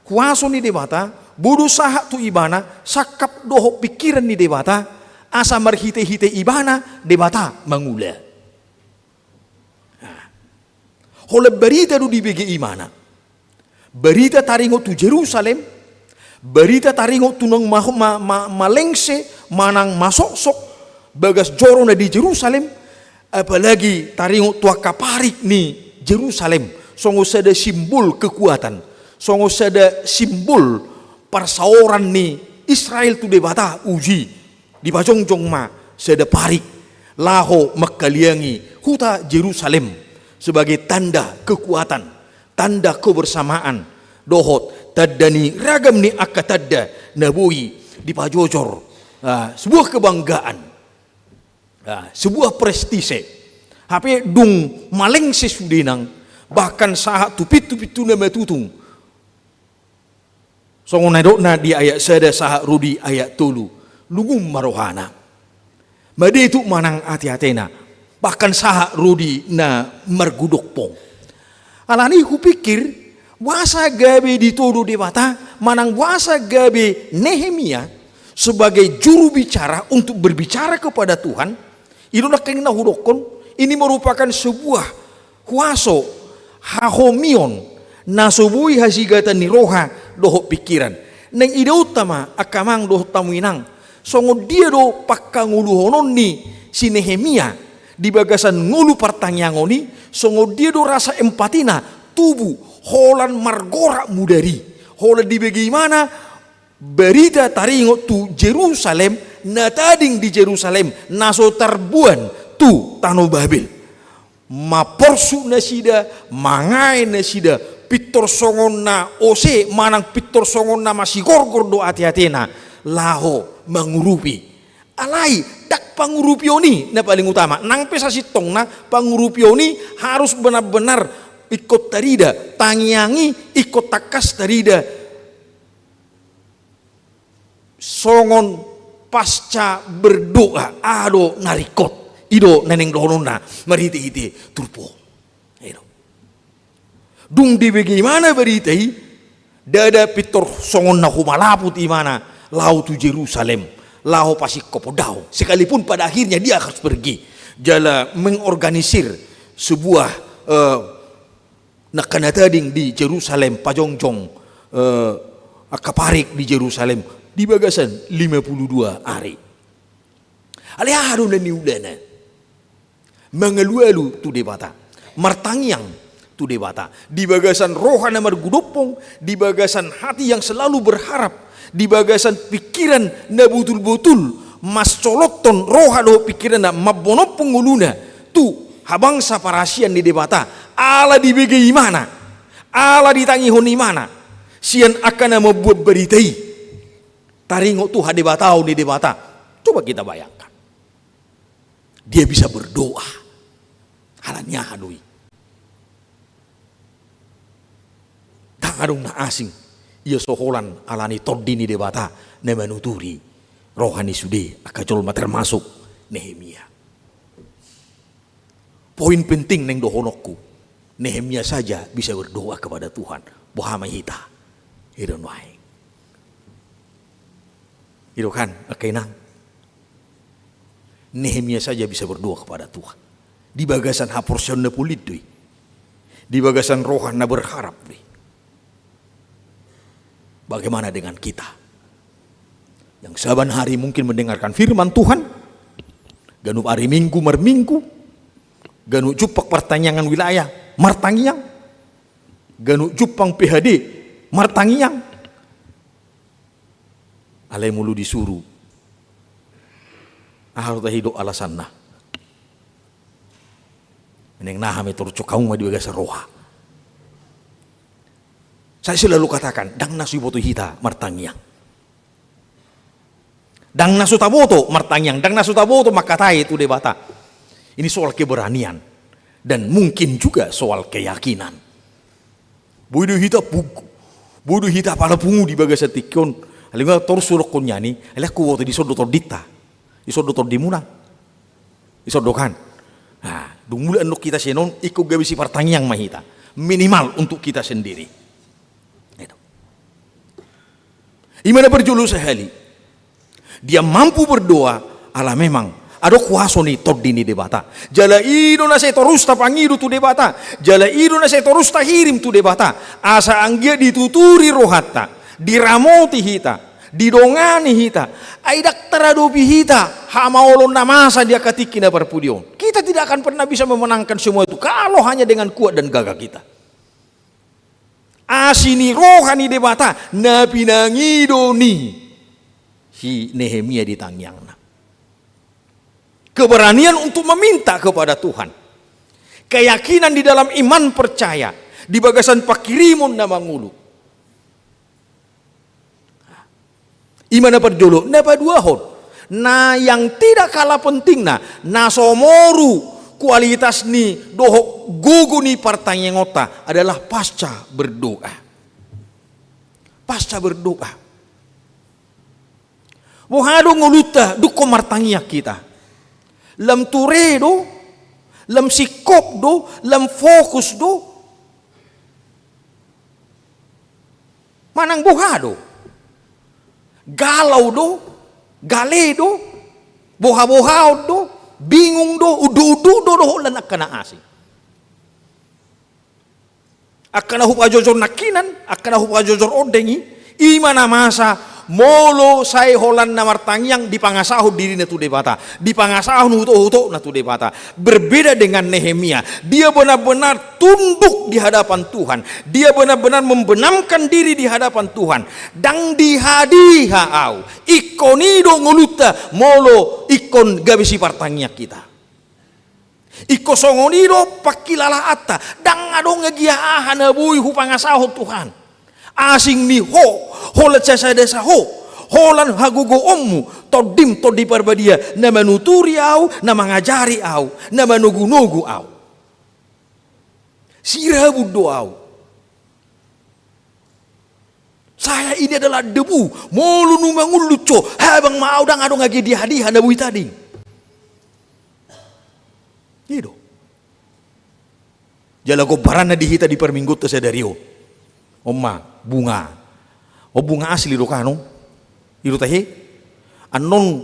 huaso ni Debata, boi do sahat tu ibana sangkap dohot pingkiran ni Debata, asa marhitehite ibana Debata mangula. Holan barita do dibege imana. Barita taringot tu Jerusalem, barita taringot tu naung ma-, ma-, ma-, malengse manang masoksok bagas joro na di Jerusalem, apalagi taringot tu angka parik ni Jerusalem songon sada simbol kekuatan, songon sada simbol parsaoran ni Israel tu Debata. Uji, dipajongjong ma sada parik laho mangkaliangi huta Jerusalem sebagai tanda kekuatan, tanda kebersamaan, dohot tanda ni ragam ni angka tanda na boi dipajojor, ah, sebuah kebanggaan, ah, sebuah prestise. Hape dung malengse sude nang, bahkan sahat tu pintupintu na matutung. Songon na nidokna di ayat sada sahat ro di ayat tolu, lungun ma rohana. Made tuk manang ateatena, bahkan sahat ro di na margodophon. Alani hupikir, boasa gabe ditodo Debata, manang boasa gabe Nehemia sebagai juru bicara untuk berbicara kepada Tuhan, i do nangkin na hudokkon, ini merupakan sebuah huaso, hahomion, na so boi hasigatan ni roha dohot pingkiran. Naeng idaonta ma angka amang dohot hamu inang, songon dia do pangkangoluhonon ni si Nehemia di bagasan ngolu partangiangon i, songon dia do rasa empatina tubu holan margorak mudar i, holan dibege imana barita taringot tu Jerusalem, na tading di Jerusalem, na so tarboan tu tano Babel. Maporsuk nasida, mangae nasida, pintor songon na ose manang pintor songon na masigorgor do ateatena laho mangurupi. Alai ndang pangurupion i na paling utama, nang pe sasintongna pangurupion i harus benar-benar ingkon tarida, tangiang i ingkon tangkas tarida songon pasca berdoa, aha do na ringkot, i do na naeng dohononna marhitehite turpuk on. I do. Dung dibege imana barita i, ndada pintor songon na humalaput imana laho tu Jerusalem, laho pasingkophon, daong. Sekalipun pada akhirnya dia harus pergi, jala mengorganisir sebuah, eh, angka na tading di Jerusalem, pajongjong, eh, angka parik di Jerusalem, Di bagasan lima puluh dua ari, alai aha do na niulana? Mangalualu tu Debata, martangiang tu Debata, di bagasan roha na margudompong, di bagasan hati yang selalu berharap, di bagasan pikiran na botul-botul mansolothon roha dohot pikiranna, mambonophon ngoluna tu habangsa parasian ni Debata, ala dibege imana, ala ditangihon imana sian angka na mambuat barita i. Taringot tu hadebataon ni Debata. Coba kita bayangkan. Dia bisa berdoa. Ala ni aha do i? Ndang adong na asing ia so holan ala ni Tondi ni Debata na manuturi roha ni sude angka jolma, termasuk Nehemia. Poin penting naeng dohononku, Nehemia saja bisa berdoa kepada Tuhan. Boha ma hita? I do nuaeng. I do kan, angka inang? Nehemia saja bisa berdoa kepada Tuhan. Di bagasan haporseaon na polin do i. Di bagasan roha na berharap do i. Bagaimana dengan kita? Yang saban hari mungkin mendengarkan firman Tuhan, ganup ari Minggu marminggu, ganup jumpang partangiangan wilayah martangiang, ganup jumpang P H D martangiang. Alai molo disuru, aha do tahe didok alasanna? Naeng naha ma i, torus hamu ma di bagasan roha. Saya selalu katakan, ndang na so diboto hita martangiang. Ndang na so taboto martangiang, ndang na so taboto mangkatai tu Debata. Ini soal keberanian dan mungkin juga soal keyakinan. Boi do hita punggu, boi do hita pala pungu di bagasan tingki on. Alai nga torus hudokkon nian i, alai huboto dison do tondinta, dison do tondimuna. Dison do kan? Nah, dung mulak annon hita sian on, ingkon gabe sipartangiang ma hita. Minimal untuk kita sendiri. Itu. I ma na parjolo sahali. Dia mampu berdoa, ala memang adong huaso ni Tondi ni Debata. Jala i do na sai torus tapangido tu Debata. Jala i do na sai torus tahirim tu Debata. Asa anggiat dituturi rohanta, diramoti hita, didongani hita. Ai ndang taradopi hita hamaolon na masa di angka tingki na parpudi on. Kita tidak akan pernah bisa memenangkan semua itu kalau hanya dengan kuat dan gagah kita. Asi ni roha ni Debata na pinangido ni si Nehemia di tangiangna. Keberanian untuk meminta kepada Tuhan. Keyakinan di dalam iman percaya di bagasan panghirimon na mangolu. I ma na parjolo, na paduahon, na yang tidak kalah pentingna, na so moru kualitas ni dohot gogo ni partangiangonta adalah pasca berdoa. Pasca berdoa. Boha do ngolunta dungkon martangiang hita? Lam ture do? Lam singkop do? Lam fokus do? Manang boha do? Galau do? Gale do? Boha-bohaon do? Bingung do? Unduk-unduk do dohot lan angka na asing? Angka na hupajojor nangkinan, angka na hupajojor ondeng i, i ma na masa molo sai holan na martangiang dipangasahon dirina tu Debata, dipangasahon hutohutona tu Debata. Berbeda dengan Nehemia, dia benar-benar tunduk di hadapan Tuhan, dia benar-benar membenamkan diri di hadapan Tuhan. Ndang dihadiha au, ingkon i do ngolunta molo ingkon gabe sipartangiang hita. Ingkon songon i do panghilalaanta, ndang adong agia aha na boi hupangasahon Tuhan. Asing ni ho, holan sasada sa ho, holan hagogoonmu, Tondim Tondi Parbadia, na manuturi au, na mangajari au, na manogunogu au. Sirabun do au. Saya ini adalah debu, molo nuaeng ungkap ho, habang ma au, ndang adong agia dihadiha na boi tading. I do. Jala gombaranna di hita di parminggunta sadari on. On ma, bunga. On bunga asli do kan on? I do tahe? Annon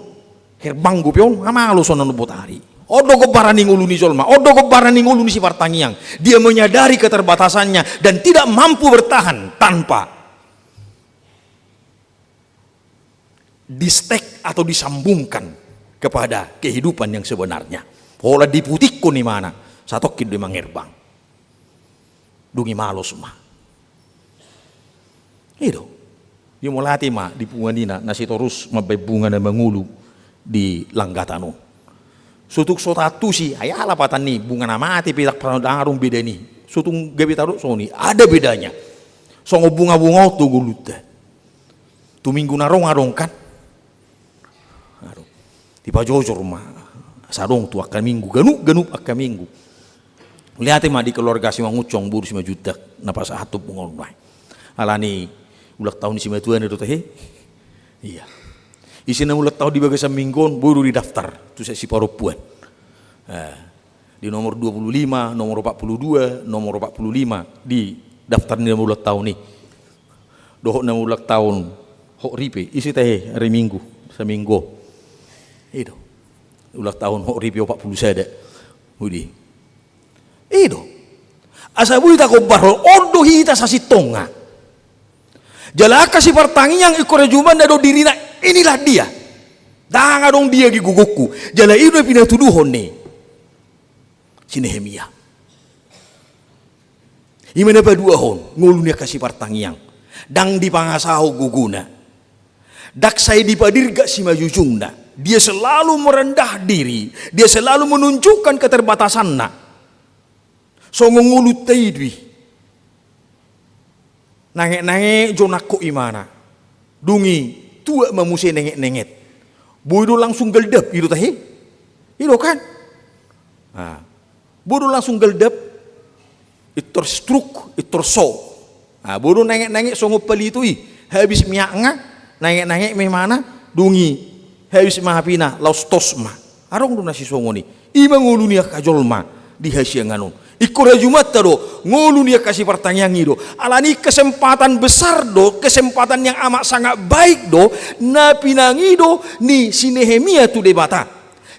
herbang dope on, nga malo songon on botari. On do gombaran ni ngolu ni jolma, on do gombaran ni ngolu ni sipartangiang. Dia menyadari keterbatasannya dan tidak mampu bertahan tanpa. distek atau disambungkan kepada kehidupan yang sebenarnya. Pola diputikkon imana, satongkin do i mangerbang. Dung i malos ma. I do. Dia mauliate ma di punguan i na, na sitorus mambaen bunga na mangolu di langgatan on. So tung so taantusi, ai ala patani bunga na mate pe dang pernah, dang adong bedana i. So tung gabe tadok songon i, ada bedanya. Songon bunga-bunga on tu ngolunta. Tu minggu na ro adong kan. Adong. Dipajojor ma. Asa adong tu angka minggu, ganup-ganup angka minggu. Mauliate ma di keluarga Simangunsong, boru Simanjuntak, na pasahathon bunga on nuaeng. Alani ulang tahun ni simatuana do tahe. Ia. Ise na ulang tahun di bagasan minggu on, boi do didaftar tu sian siparompuan. Eh, di nomor dua puluh lima, nomor opat puluh dua, nomor opat puluh lima di daftar ni na ulang tahun i. Dohot na ulang tahun hot ripe, ise tahe ari Minggu, saminggu. I do. Ulang tahun hot ripe opat puluh sada. Udi. I do. Asa boi tagombarhon, on do hita sasintongna. Jala angka sipartangiang ingkon rajumanta do dirina, inilah dia. Dang adong dia di gogongku. Jala i do na pinatuduhon ni si Nehemia. I ma na paduahon, ngolu ni angka sipartangiang. Dang dipangasahon gogona. Dang sai dipadirgak simanjujungna. Dia selalu merendah diri, dia selalu menunjukkan keterbatasanna. Songon ngolunta i do i. Nanget-nanget jo nangkok imana. Dung i tuat ma muse nenget-nenget. Boi do langsung galdap, i do tahe. I do kan? Nah. Boi do langsung galdap, pintor stroke, pintor so. Nah, boi do nanget-nanget songon palito i, habis minyakna, nanget-nanget ma imana, dung i habis ma apina, laos tos ma. Adong do na sisongon i. I ma ngolu ni angka jolma di hasiangan on. Ingkon rajumanta do, ngolu ni angka sipartangiang i do. Alani kesempatan besar do, kesempatan yang amat sangat baik do, na pinangido ni si Nehemia tu Debata.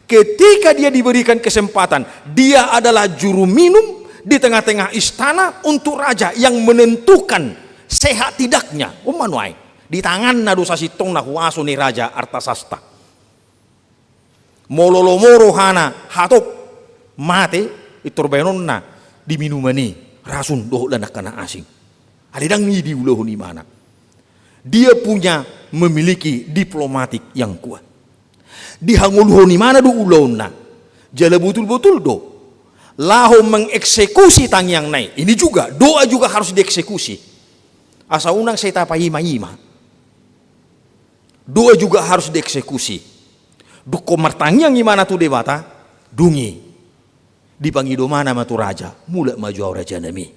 Ketika dia diberikan kesempatan, dia adalah juru minum di tengah-tengah istana untuk raja yang menentukan sehat tidaknya. On ma nuaeng, di tanganna do sasintongna huaso ni Raja Artasasta. Molo lomo rohana, hatop, mate, pintor baenonna di minuman i racun dohot lan angka na asing. Alai dang i diulahon imana. Dia punya, memiliki diplomatik yang kuat. Dihangoluhon imana do ulaonna. Jala botul-botul do laho mengeksekusi tangiangna i. Ini juga, doa juga harus dieksekusi. Asa unang sai tapaima-ima. Doa juga harus dieksekusi. Dungkon martangiang imana tu Debata, dung i dipangido imana ma tu raja, mulak ma jo ahu rajanami,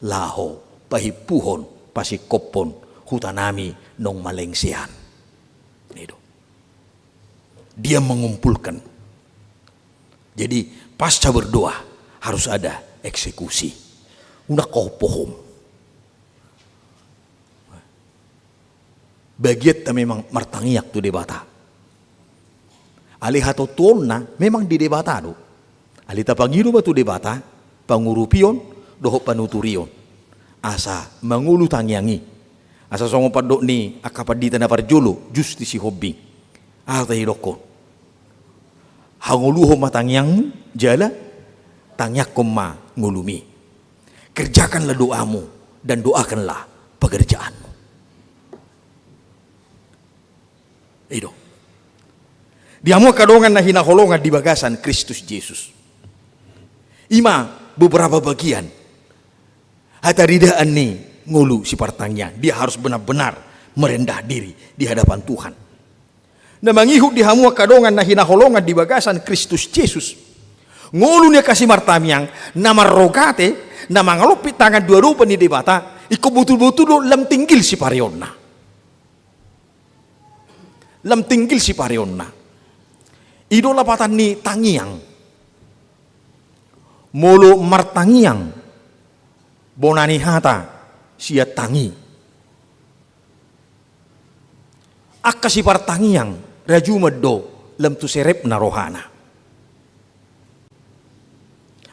laho pahimpuhon, pasingkophon hutanami naung malengsean. I do. Dia mengumpulkan. Jadi, pasca berdoa harus ada eksekusi. Unang hohom-hohom. Bagianta memang martangiang tu Debata. Alai hatontuonna memang di Debata do. Alai tapangido ma tu Debata, pangurupion, dohot panuturion. Asa mangolu tangiang i. Asa songon pandok ni angka pandita na parjolo, Justi Sihombing. Aha tahe didokkon? Hangoluhon ma tangiangmu, jala tangiangkon ma ngolumi. Kerjakanlah doamu dan doakanlah pekerjaanmu. I do. Di hamu angka dongan na hinaholongan di bagasan Kristus Jesus. I ma beberapa bagian hataridaan ni ngolu sipartangiang. Dia harus benar-benar merendah diri di hadapan Tuhan. Na mangihut di hamu angka dongan na hinaholongan di bagasan Kristus Jesus. Ngolu ni angka sipartangiang, na marrogate, na mangalompit tangan di adopan ni Debata, ingkon botul-botul do lam tinggil sipareonna. Lam tinggil sipareonna. I do lapatan ni tangiang. Molo martangiang, bona ni hata sian tangi. Angka sipartangiang, rajuman do lam tu serepna rohana.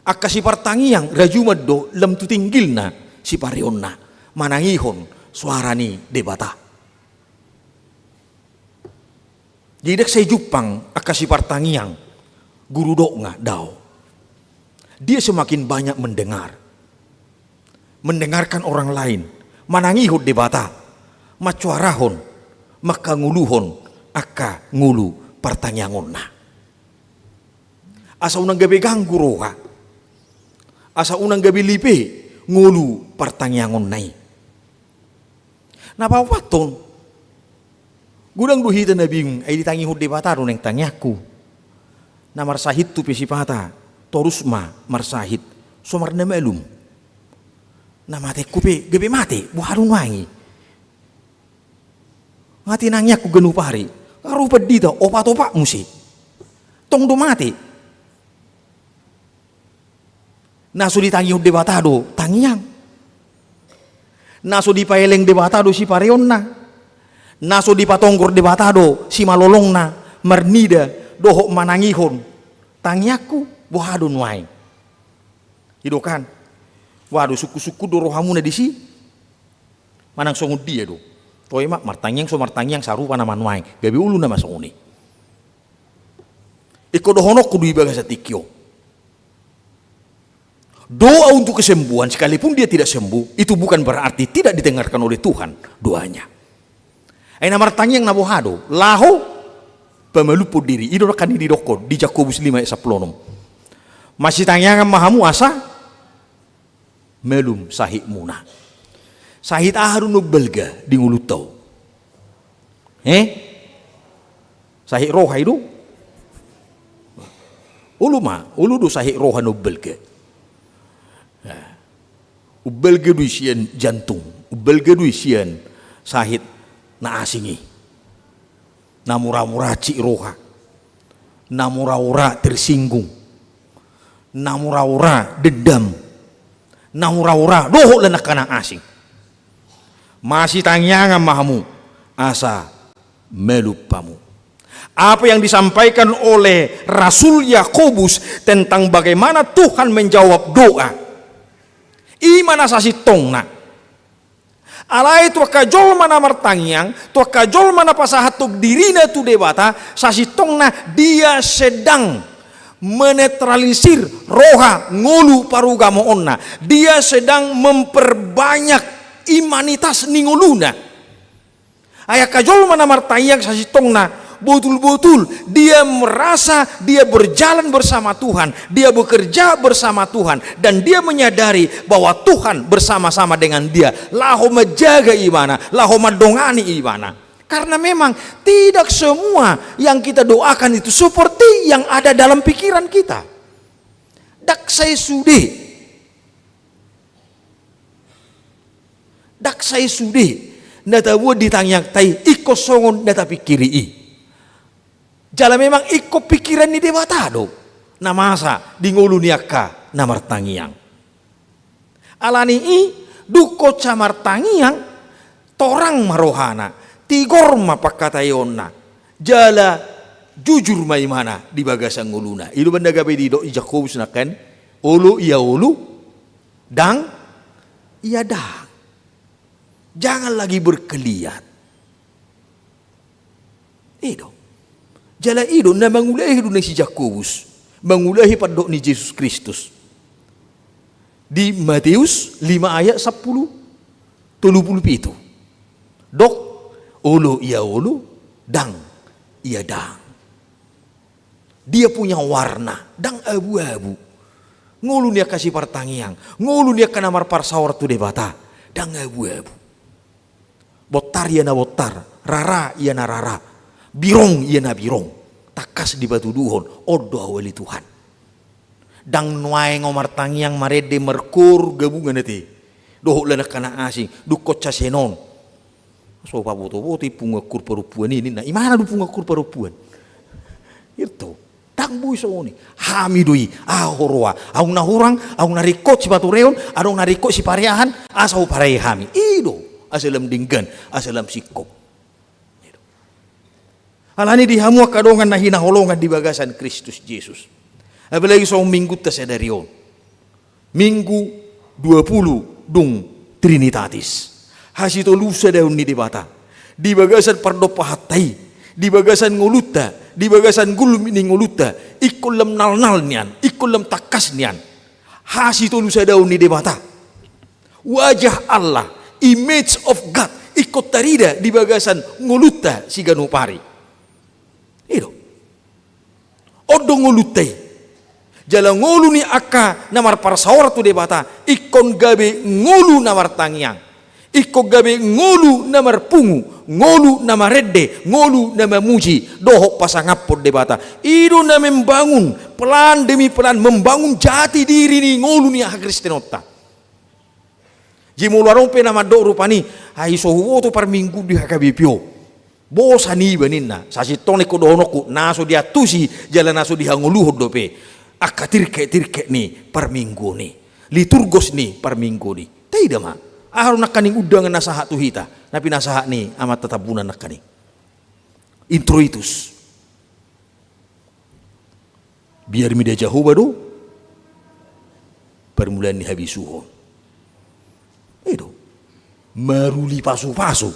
Angka sipartangiang, rajuman do lam tu tinggilna sipareonna, manangihon soara ni Debata. Jadi ndang sai jumpang angka sipartangiang guru dok nga dao. Dia semakin banyak mendengar, mendengarkan orang lain, manangihon Debata, mansoarahon, mangkangoluhon angka ngolu partangiangonna. Asa unang gabe ganggu roha, asa unang gabe lipe ngolu partangiangonna i. Na paopathon, godang do hita na bingung, ai ditangihon Debata do naeng tangiangku. Na marsahit tu pe sipata, torus ma marsahit, so marnamalum. Na matengku pe gabe mate, boha do nuaeng i? Nga tinangiangku ganup ari, nga ro pandita, opat-opat muse. Tong do mate. Na so ditangihon Debata do tangiang. Na so dipaeleng Debata do sipareonna. Na so dipatonggor Debata do simalolongna, marnida dohot manangihon tangiangku, boha do nuaeng? I do kan? Waduh, sungkun-sungkun do rohamuna disi. Manang songon dia do? Toe ma, martangiang so martangiang, sarupa nama nuaeng, gabe ulu nama songon i. Ingkon dohononku do i bagasan tingki on. Doa untuk kesembuhan, sekalipun dia tidak sembuh, itu bukan berarti tidak didengarkan oleh Tuhan doanya. Ai na martangiang na boha do? Laho pamalumhon diri. I do nangkin didokkon di Jakobus lima ayat sampulu onom. Masitangiangan ma hamu asa malum sahitmuna. Sahit aha do na umbalga di ngolunta on? Eh? Sahit roha i do? Olo ma, olo do sahit roha na umbalga. Nah, umbalga do i sian jantung, umbalga do i sian sahit na asing i. Na mura-mura cik roha, na mura-mura tersinggung, na mura-mura dendam, na mura-mura dohot lan angka na asing. Masitangiangan ma hamu asa malum hamu. Apa yang disampaikan oleh Rasul Yakobus tentang bagaimana Tuhan menjawab doa, i ma na sasintongna. Alai tu angka jolma na martangiang, tu angka jolma na pasahathon dirina tu Debata, sasintongna dia sedang menetralisir roha ngolu parugamoonna. Dia sedang memperbanyak imanitas ni ngoluna. Ai angka jolma na martangiang sasintongna, botul-botul dia merasa dia berjalan bersama Tuhan, dia bekerja bersama Tuhan, dan dia menyadari bahwa Tuhan bersama-sama dengan dia, laho manjaga ibana, laho mandongani ibana. Karena memang tidak semua yang kita doakan itu seperti yang ada dalam pikiran kita. Ndang sai sude. Ndang sai sude na taboan di tangiangta i ingkon songon na tapingkiri i. Jala memang ingkon pingkiran ni Debata do na masa di ngolu ni angka na martangiang. Alani i, dung songon i martangiang, torang ma rohana, tigor ma pangkataionna, jala jujur ma imana di bagasan ngoluna. I do umbahen na gabe didok i Jakobus nangkin, olo ia olo, ndang ia ndang. Jangan lagi berkeliat. I do. Jala i do na mangulahi do na si Jakobus, mangulahi pandok ni Jesus Kristus. Di Mateus lima ayat sampulu, tolu pulu pitu. Dok, olo ia olo, ndang ia ndang. Dia punya warna, ndang abu-abu. Ngolu ni angka sipartangiang, ngolu ni angka na marparsaor tu Debata, ndang abu-abu. Bontar ia na bontar, rara ia na rara, birong ia na birong, tangkas dipatuduhon, on do ahu ale Tuhan. Ndang nuaeng ahu martangiang marende markoor gabungan ate dohot lan angka na asing, dung songon i sian on. So paboto-boto i punguan koor parompuan i ninna, imana do punguan koor parompuan? Irto. Ndang boi songon i. Hami do i, aha huroha? Adong na hurang, adong na ringkot sipatureon, adong na ringkot sipareahan, asa huparee hami. I do, asa lam denggan, asa lam singkop. I do. Alani di hamu angka dongan na hinaholongan di bagasan Kristus Jesus. Apalagi songon minggunta sadari on. Minggu dua pulu dung Trinitatis. Hasitolusadaon ni Debata. Di bagasan pardompahanta i, Di bagasan ngolunta, di bagasan gulmit ni ngolunta, ingkon lam nalnal nian, ingkon lam tangkas nian hasitolusadaon ni Debata. Wajah Allah, image of God, ingkon tarida di bagasan ngolunta siganup ari. I do. On do ngolunta i. Jala ngolu ni angka na marparsaoran tu Debata ingkon gabe ngolu na martangiang, ingkon gabe ngolu na marpungu, ngolu na marende, ngolu na mamuji dohot pasangaphon Debata. I do na membangun, pelan demi pelan membangun jati diri ni ngolu ni hakristenonta. Jadi molo adong pe na mandok rupani, ai so huboto parminggu di H K B P O. Bosan iba ninna, sasintongna ingkon dohononku, na so diantusi jala na so dihangoluhon dope angka tirkek-tirkek ni parmingguon i, liturgos ni parmingguon i. Taida ma, aha do nangkaning undangan na sahat tu hita, na pinasahat ni Amanta Tambunan nangkaning. Introitus. Biar mida Jahowa do parmulaan ni habisuhon. I do. Maruli pasupasu.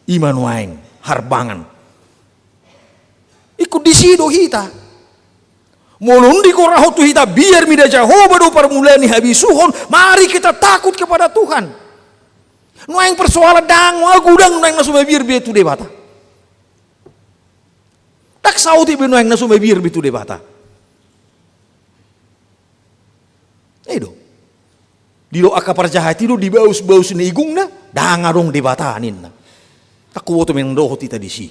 I ma nuaeng harbangan. Ingkon disi do hita. Molo ndang dikorahon tu hita biar mida Jahowa do parmulaan ni habisuhon, mari kita takut kepada Tuhan. Nuaeng persoalan ndang, agu ndang nuaeng na so mabiar be tu Debata. Ndang saotik be nuaeng na so mabiar be tu Debata. I do. Didok angka parjahat i do dibausbaus ni igungna, ndang adong Debata ninna. Ndang huboto manang dohot hita disi.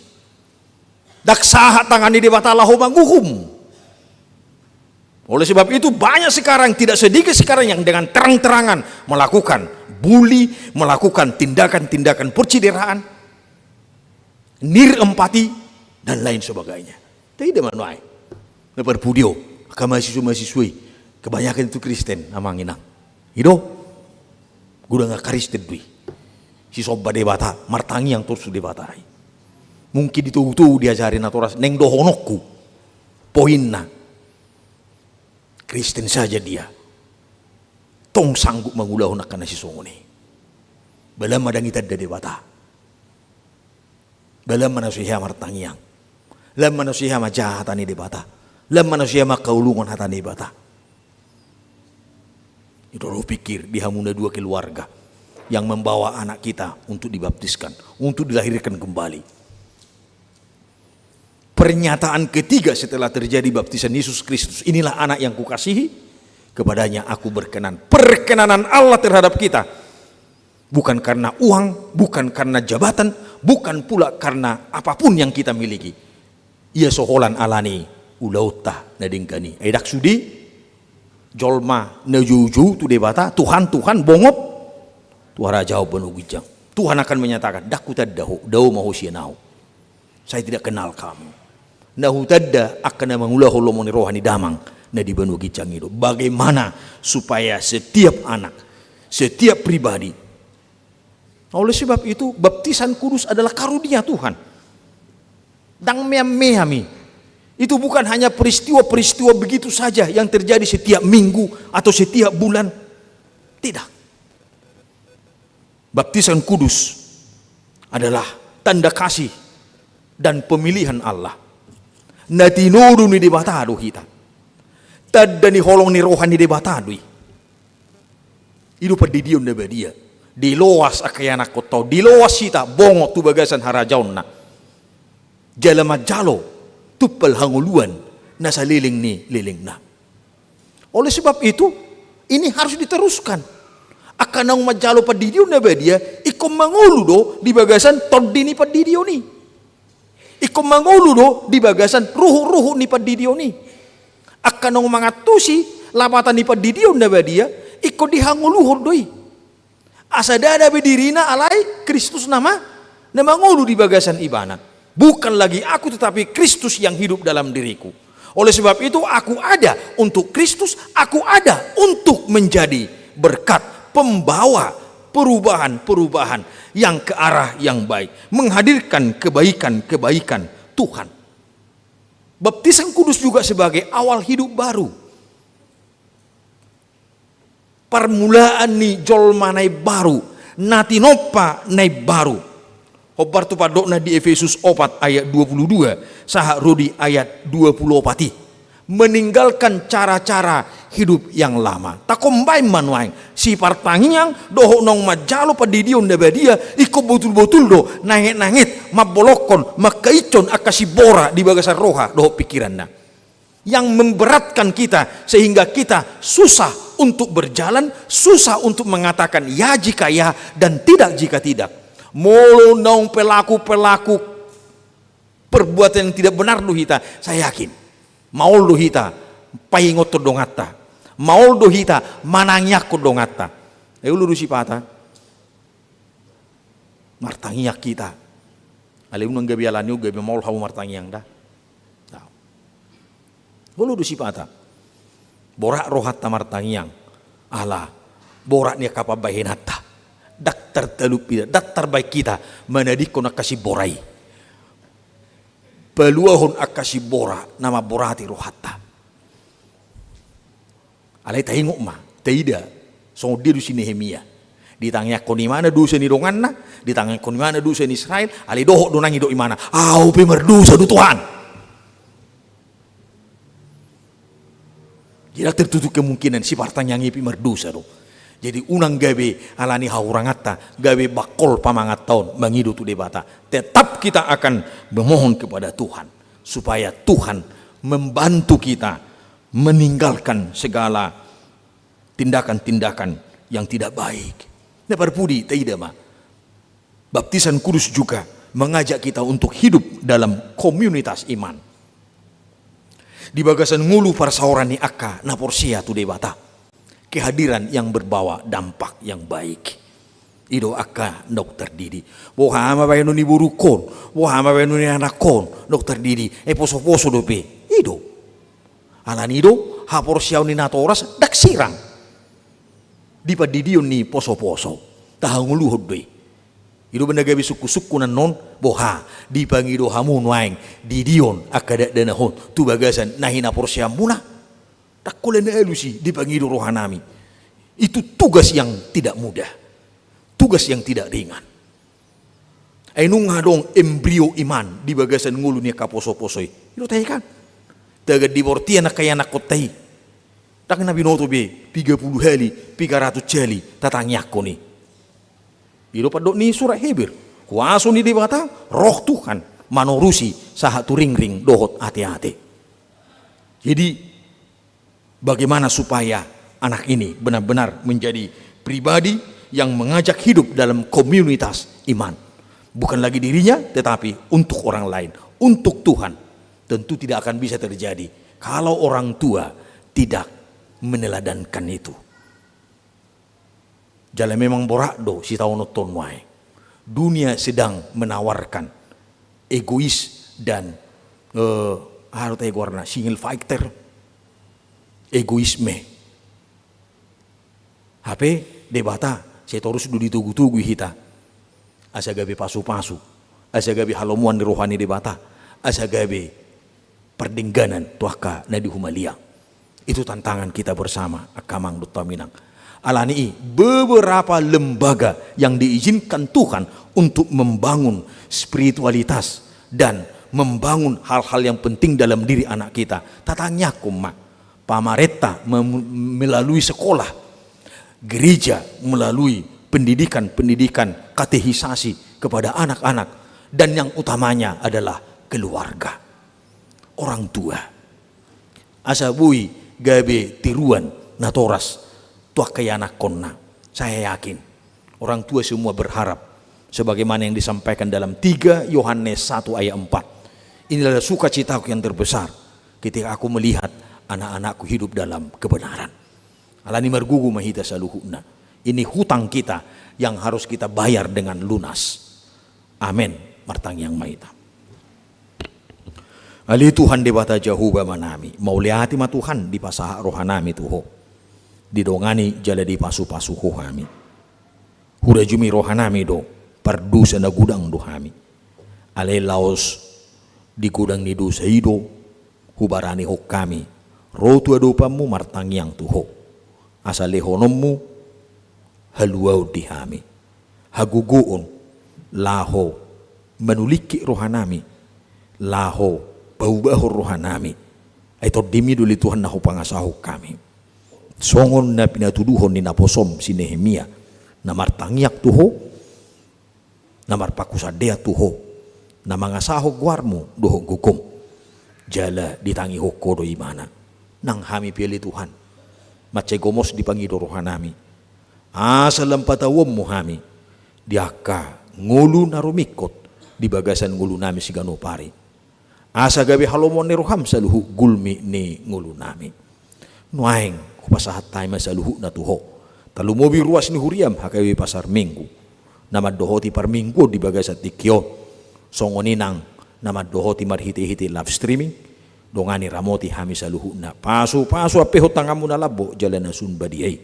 Ndang sahat tangan ni Debata laho manguhum. Oleh sebab itu banyak sekarang, tidak sedikit sekarang yang dengan terang-terangan melakukan bully, melakukan tindakan-tindakan percideraan, nirempati, dan lain sebagainya. Taida ma nuaeng. Na parpudi on, angka mahasiswa-mahasiswa i, kebanyakan itu Kristen, amang inang. I do. Godang angka Kristen do i. Sisomba Debata, martangiang torus tu Debata i. Mungkin ditogu-togu diajari natoras, naeng dohononku. Poinna. Kristen saja dia. Tong sanggup mangulahon angka na sisongon i. Ba lam ma ndang itanda Debata. Ba lam ma na so hea martangiang. Lam ma na so hea manjaha hata ni Debata. Lam ma na so hea mangkaholongi hata ni Debata. I do hupikir di hamu na dua keluarga yang membawa anak kita untuk dibaptiskan, untuk dilahirkan kembali. Pernyataan ketiga setelah terjadi baptisan Yesus Kristus, "Inilah anak yang kukasihi, kepadanya aku berkenan." Perkenanan Allah terhadap kita bukan karena uang, bukan karena jabatan, bukan pula karena apapun yang kita miliki. Ia so holan alani ulaonta na denggan i. Ai ndang sude jolma na joujou tu Debata, Tuhan, Tuhan, bongot tu harajaon banua ginjang. Tuhan akan menyatakan, "Ndang hutanda ho, dao ma ho sian ahu. Saya tidak kenal kamu." Na hutanda angka na mangulahon lomo ni roha ni Damang na di banua ginjang i do. Bagaimana supaya setiap anak, setiap pribadi. Oleh sebab itu, baptisan kudus adalah karunia Tuhan. Ndang meam-meam i. Itu bukan hanya peristiwa-peristiwa begitu saja yang terjadi setiap minggu atau setiap bulan. Tidak. Baptisan kudus adalah tanda kasih dan pemilihan Allah. Na tinodo ni Debata do hita. Tanda ni holong ni roha ni Debata do i. I do pandidion na badia. Diloas angka ianakhonta on, diloas hita bongot tu bagasan harajaonna. Jala manjalo tumpal hangoluan na saleleng ni lelengna. Oleh sebab itu, ini harus diteruskan. Angka naung manjalo pandidion na badia, ingkon mangolu do di bagasan tondi ni pandidion i. Ingkon mangolu do di bagasan ruhut-ruhut ni pandidion i. Angka naung mangantusi lapatan ni pandidion na badia, ingkon dihangoluhon do i. Asa ndada be dirina alai Kristus nama na mangolu di bagasan ibana. Bukan lagi aku, tetapi Kristus yang hidup dalam diriku. Oleh sebab itu, aku ada untuk Kristus, aku ada untuk menjadi berkat, pembawa perubahan-perubahan yang ke arah yang baik, menghadirkan kebaikan-kebaikan Tuhan. Baptisan kudus juga sebagai awal hidup baru. Parmulaan ni jolma na imbaru, na tinompa na imbaru. Hombar tu pandokna di Efesus opat ayat dua puluh dua sahat ro di ayat dua puluh opat i, meninggalkan cara-cara hidup yang lama. Takombain ma nuaeng sipartangiang dohot naung manjalo pandidion na badia, ingkon botul-botul do nanget-nanget, mambolongkon, mangkaishon angka simbora di bagasan roha dohot pikiranna, yang memberatkan kita sehingga kita susah untuk berjalan, susah untuk mengatakan ya jika ya dan tidak jika tidak. Molo naung pelaku-pelaku perbuatan yang tidak benar do hita, saya yakin maol do hita paingothon donganta, maol do hita manangiangkon donganta. Ai olo do sipata martangiang hita. Alai unang gabe alani on gabe maol hamu martangiang da. Olo do sipata borat rohanta martangiang ala borat ni angka pambahenanta. Ndang tartalup hita, ndang tarbahen hita manadingkon angka simbora i, paluahon angka simbora na mamborati rohanta. Alai taingot ma, taida songon dia do si Nehemia. Ditangiangkon ibana dosa ni donganna, ditangiangkon ibana dosa ni Israel, alai dohot do nang didok ibana, au pe mardosa do Tuhan. Jadi tertutup kemungkinan sipartangiang i pe mardosa do. Jadi unang gabe alani hahuranganta gabe bangkol pamanganta on mangido tu Debata. Tetap kita akan memohon kepada Tuhan supaya Tuhan membantu kita meninggalkan segala tindakan-tindakan yang tidak baik. Na parpudi taida ma, baptisan kudus juga mengajak kita untuk hidup dalam komunitas iman. Di bagasan ngolu parsaoran ni angka na porsea tu Debata, kehadiran yang berbawa dampak yang baik. I do angka naung tardidi. Boha ma baenon ni borungkon, boha ma baenon ni anakkon naung tardidi, ai poso-poso dope. I do. Alani i do haporseaon ni natoras ndang sirang di pandidion ni poso-poso. Tahangoluhon do i. I do umbahen na gabe sungkun-sungkun annon, boha dipangido hamu nuaeng didion angka dakdanak on tu bagasan na hinaporseaonmuna? Ndang holan na alus i dipangido rohanami. Itu tugas yang tidak mudah, tugas yang tidak ringan. Ai nunga adong embrio iman di bagasan ngolu ni angka poso-poso i. I do tahe kan? Tagan di bortian angka ianakkonta i. Ndang na binoto be piga pulu hali, piga ratus hali tatangiangkon i. I do pandok ni surat Heber, huaso ni Debata, Roh Tuhan manorusi sahat tu ringring dohot ate-ate. Jadi bagaimana supaya anak ini benar-benar menjadi pribadi yang mengajak hidup dalam komunitas iman. Bukan lagi dirinya, tetapi untuk orang lain, untuk Tuhan. Tentu tidak akan bisa terjadi kalau orang tua tidak meneladankan itu. Jala memang borat do sitaononhon nuaeng. Dunia sedang menawarkan egois dan, eh, aha do tahe goarna, single factor, egoisme. Hape Debata sai torus do ditogu-togu hita asa gabe pasu-pasu, asa gabe halomoan ni roha ni Debata, asa gabe pardengganan tu angka na di humaliang. Itu tantangan kita bersama, angka amang dohot hamu inang. Alani i, beberapa lembaga yang diizinkan Tuhan untuk membangun spiritualitas dan membangun hal-hal yang penting dalam diri anak kita, tatangiangkon ma. Pamarenta mem-, melalui sekolah, gereja melalui pendidikan-pendidikan katekisasi kepada anak-anak, dan yang utamanya adalah keluarga, orang tua. Asa boi gabe tiruan natoras tu angka ianakkonna. Saya yakin orang tua semua berharap sebagaimana yang disampaikan dalam tiga Yohanes satu ayat empat. Inilah sukacitaku yang terbesar, ketika aku melihat anak-anakku hidup dalam kebenaran. Alani margogo ma hita saluhutna. Ini hutang kita yang harus kita bayar dengan lunas. Amen. Martangiang ma hita. Ale Tuhan Debata Jahowa Amanami, mauliate ma Tuhan dipasahat rohanami tu Ho, didongani jala dipasu-pasu Ho hami. Hurajumi rohanami do, pardosa na godang do hami. Alai laos di godang ni dosa i do hubaranihon hami ro tu adopanMu martangiang tu Ho, asa lehononMu haluaon di hami, hagogoon laho manulingkik rohanami, laho paubahon rohanami. Ai TondiMi do ale Tuhan na hupangasahon hami. Songon na pinatuduhon ni naposoM si Nehemia, na martangiang tu Ho, na marpanghusandean tu Ho, na mangasahon goarMu dohot gogom, jala ditangihon Ho do ibana. Nang hami pe ale Tuhan, mansai gomos dipangido rohanami, asa lam patauonMu hami di angka ngolu na rumingkot di bagasan ngolunami siganup ari. Asa gabe halomoan ni rohaM saluhut gulmi ni ngolunami. Nuaeng hupasahat hami ma saluhutna tu Ho. Tarlumobi ruas ni huriaM H K B P Pasar Minggu, na mandohoti parmingguon di bagasan tingki on. Songon i nang na mandohoti marhitehite live streaming. Dongani ramoti hami saluhutna. Pasupasu ampehon tanganMu na lambok jala na sun badia i,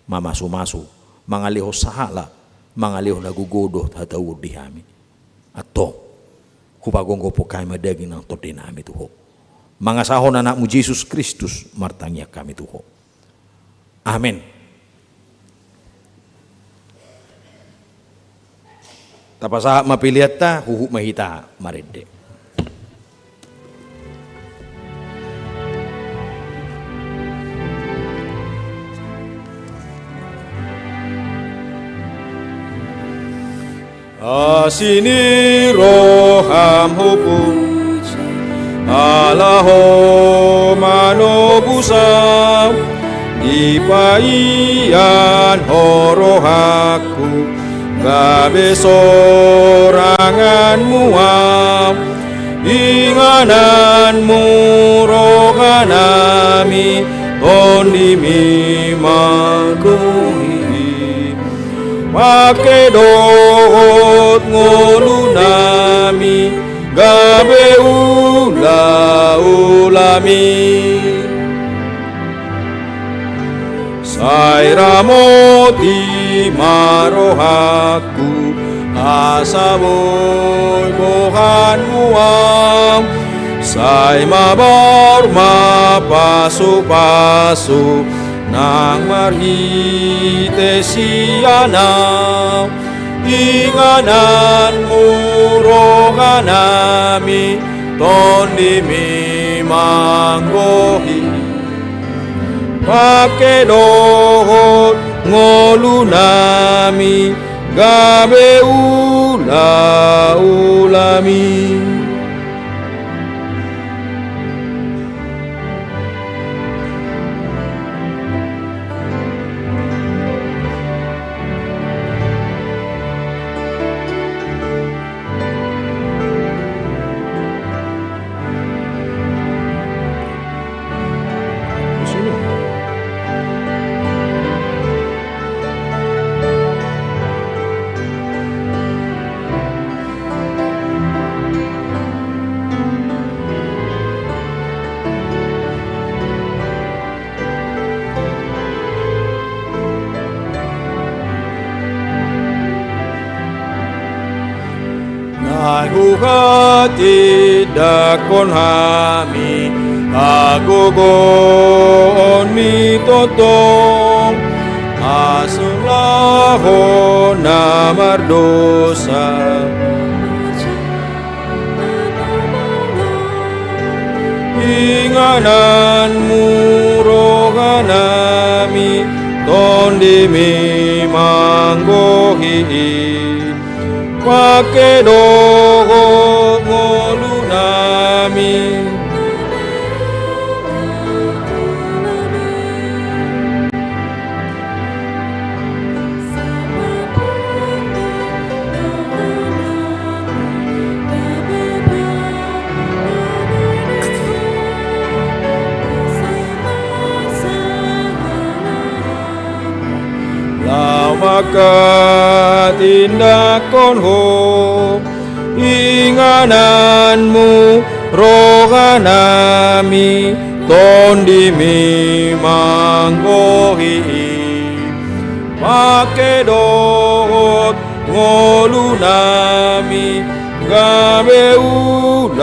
mamasumasu, mangalehon sahala, mangalehon na gogo dohot hatahuon di hami. Antong, hupagomgophon hami ma daging nang tondinami tu Ho. Mangasahon AnakMu Jesus Kristus martangiang hami tu Ho. Amen. Tapasahat ma peleanta, huhut ma hita marende. Asi ni rohaM hupuji, ala Ho manobus ahu, dipaian Ho rohangku, gabe soranganMu ahu. IngananMu rohanami, TondiMi manggohi. Pangke dohot ngolunami, gabe ulaulaMi. Sai ramoti ma rohangku, asa boi bohanMu ahu. Sai mabaor ma pasupasu nang marhite sian ahu. IngananMu rohanami, TondiMi manggohi. Pangke dohot ngolunami, gabe ulaulaMi. Naeng huhatindangkon hami hagogoonmi tongtong, asa laho na mardosa. Ingananmu rohanami, tondimi manggohi i. Pangke dohot ngolunami. Laho manghatindangkon Ho, ingananmu rohanami, tondimi manggohi i. Pangke dohot ngolunami, gabe ulaulami.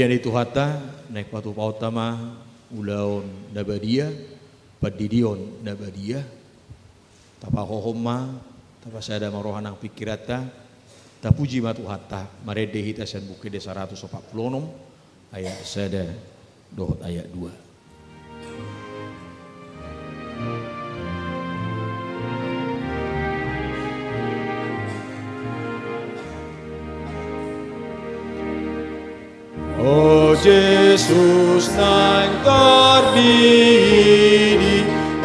Ia ni Tuhanta, naeng patupaonta ma ulaon na badia, pandidion na badia. Tapahohom ma, tapasada ma roha nang pingkiranta, tapuji ma Tuhanta, marende hita sian Buku Ende saratus opat pulu onom, ayat sada dohot ayat dua. O Jesus, naeng tardiidi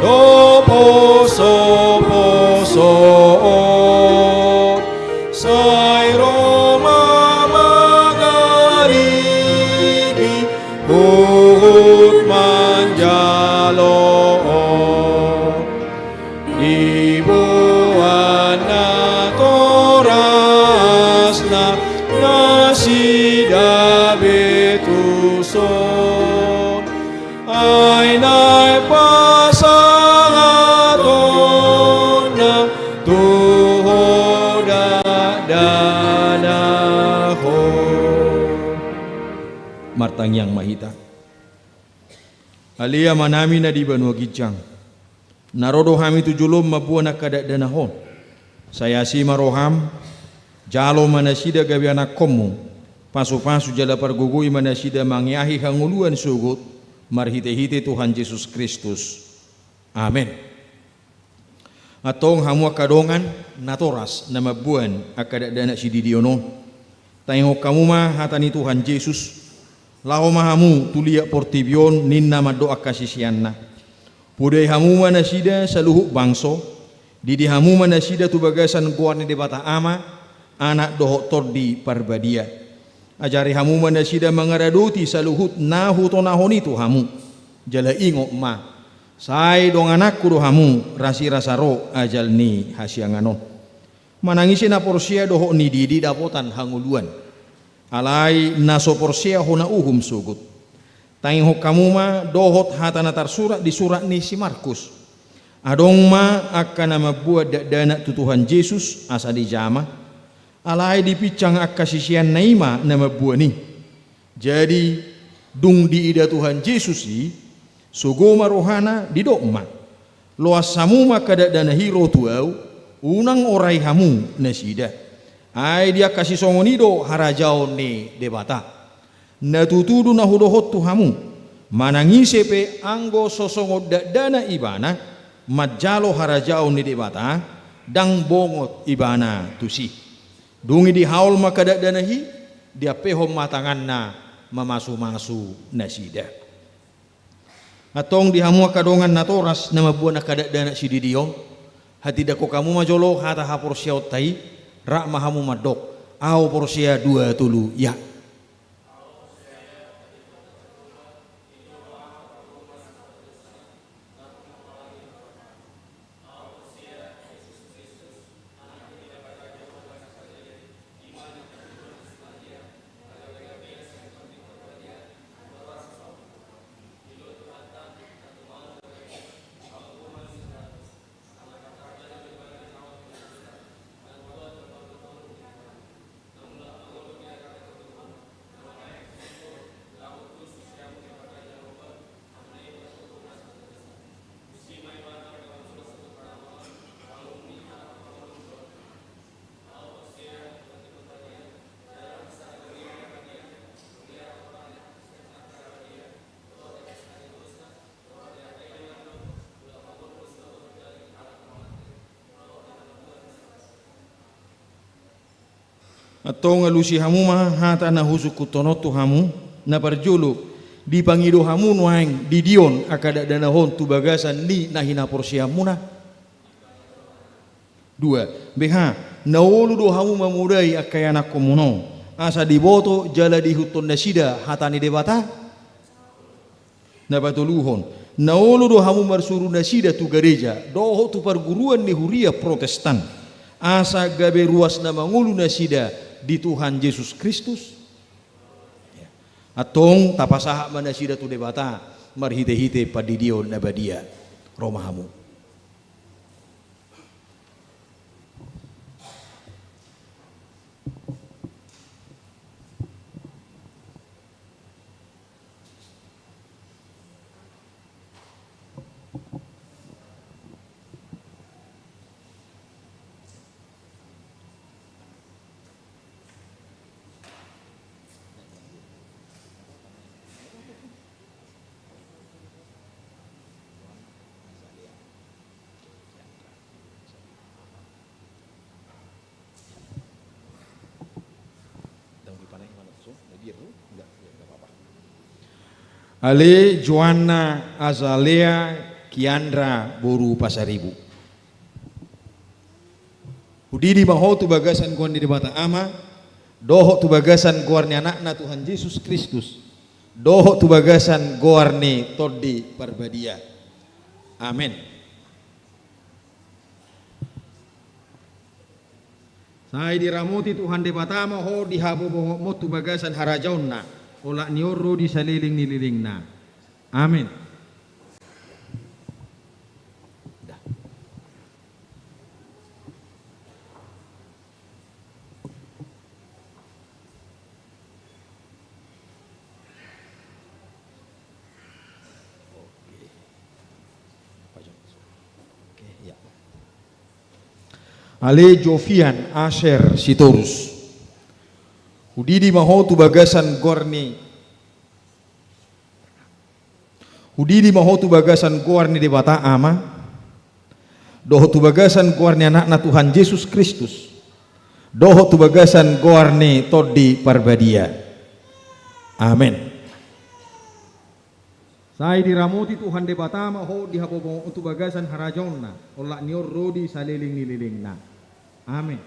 do posoposo on, sai ro ma mangaligi huhut manjalo on. Diboan natorasna nasida be tuson, ai naeng pasahatonna tu Ho dakdanak on. Martangiang ma hita. Ale Amanami na di banua ginjang, na ro do hami tu jolom mamboan angka dakdanak on. Sai asi ma roham, jalo ma nasida gabe anakkonmu, pasupasu jala pargogoi ma nasida mangeahi hangoluan sogot, marhitehite Tuhan Jesus Kristus. Amen. Antong hamu angka dongan natoras na mamboan angka dakdanak sididion on, tangihon hamu ma hata ni Tuhan Jesus. Laho ma hamu tu liat portibi on, ninna mandok angka siseanna. Podai hamu ma nasida saluhut bangso, didi hamu ma nasida tu bagasan goar ni Debata Ama, Anak dohot Tondi Parbadia. Ajari hamu ma nasida mangaradoti saluhut na hutonahon i tu hamu. Jala ingot ma, sai dongananku do hamu rasirasa ro ajal ni hasiangan on. Manang ise na porsea dohot nididi dapotan hangoluan. Alai na so porsea hona uhum sogot. Tangihon hamu ma dohot hata na tarsurat di surat ni si Markus. Adong ma angka na mamboan dakdanak tu Tuhan Jesus asa dijama. Alai dipinsang angka siseanna i ma na mamboan i. Jadi, dung diida Tuhan Jesus i, sogo ma rohana, didok ma, loas hamu ma angka dakdanak i ro tu ahu, unang orai hamu nasida. Ai di angka sisongon i do harajaon ni Debata. Na tutu do na hudokhon tu hamu, manang ise pe anggo so songon dakdanak ibana manjalo harajaon ni Debata, ndang bongot ibana tusi. Dung i dihaol ma angka dakdanak i, diampehon ma tanganna mamasumasu nasida. Antong di hamu angka dongan natoras na mamboan angka dakdanak sididion, hatindangkon hamu ma jolo hata haporseaonta i, rap ma hamu mandok, ahu porsea dua tolu ya. Antong alusi hamu ma hata na husungkunhon on tu hamu. Na parjolo, dipangido hamu nuaeng didion angka dakdanak on tu bagasan ni na hinaporseaonmuna? Dua, beha, na olo do hamu mamodai angka ianakhonmuna on, asa diboto jala diihuthon nasida hata ni Debata? Na patoluhon, na olo do hamu marsuru nasida tu gareja dohot tu parguruan ni huria Protestan, asa gabe ruas na mangolu nasida di Tuhan Jesus Kristus? Antong tapasahat ma nasida tu Debata marhitehite pandidion na badia. Ro ma hamu. Ale Joanna Azalea Kiandra boru Pasaribu. Hudidi ma ho tu bagasan goar ni Debata Ama, dohot tu bagasan goar ni Anakna Tuhan Jesus Kristus, dohot tu bagasan goar ni Tondi Parbadia. Amen. Sai diramoti Tuhan Debata ma ho di habobongonmon tu bagasan harajaonna, olat ni on ro di saleleng ni lelengna. Amen. Ale Jovian Aser Sitorus. Hudidi ma ho tu bagasan goar ni Hudidi ma ho tu bagasan goar ni Debata Ama, dohot tu bagasan goar ni Anakna Tuhan Jesus Kristus, dohot tu bagasan goar ni Tondi Parbadia. Amen. Sai diramoti Tuhan Debata ma ho di habobongon tu bagasan harajaonna, olat ni on ro di saleleng ni lelengna. Amen.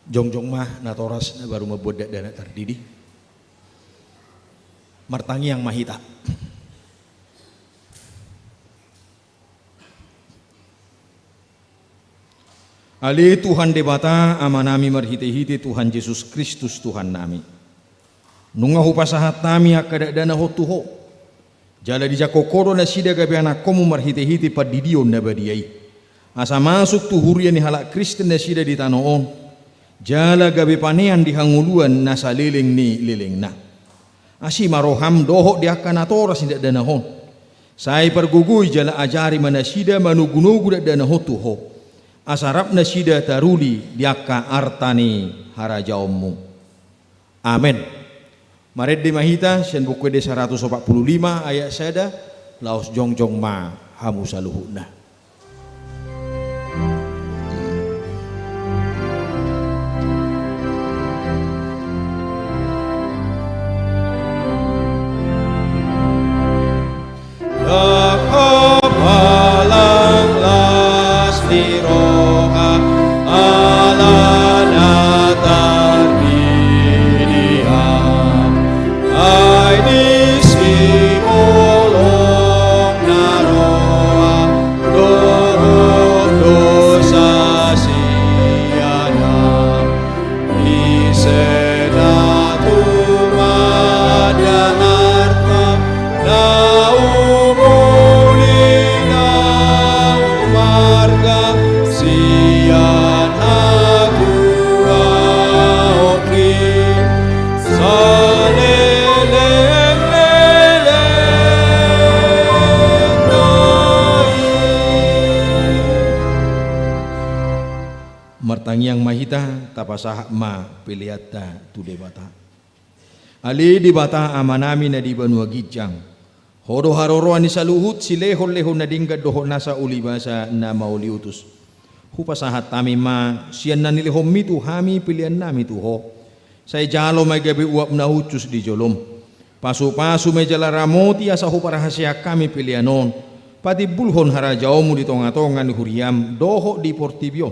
Jongjong ma natoras na baru mambuat dakdanak tardidi. Martangiang ma hita. Ale Tuhan Debata Amanami marhitehite Tuhan Jesus Kristus Tuhannami. Nunga hupasahat hami angka dakdanakon tu Ho. Jala dijangkon Ho do nasida gabe anakkonmu marhitehite pandidion na badia i. Asa masuk tu huria ni halak Kristen nasida di tano on. Jala gabe panean di hangoluan na saleleng ni lelengna. Asi ma roham dohot di angka natoras ni dakdanak on. Sai pargogoi jala ajari ma nasida manogunogu dakdanak on tu Ho. Asa rap nasida taruli di angka arta ni harajaonmu. Amen. Marende ma hita sian Buku Ende saratus opat pulu lima ayat sada, laos jongjong ma hamu saluhutna. Ndang holan las ni roha, ala na tardidi Am. Ai disi holong na roa, dohot dosa sian Am. Ise na tumanda arta, na umuli na umarga sian hatuaonki, saleleng lelengna i. Martangiang ma hita, tapasahat ma peleanta tu Debata. Ale Debata Amanami na di banua ginjang, Ho do haroroan ni saluhut silehonlehon na denggan dohot nasa ulibasa na mauliutus. Hupasahat hami ma sian na nilehonmi tu hami peleannami tu Ho. Sai jalo ma i gabe uap na hushus di jolom. Pasupasu ma i jala ramoti asa huparhaseang hami pelean on patimbulhon harajaonmu di tongatonga ni huriam dohot di portibi on.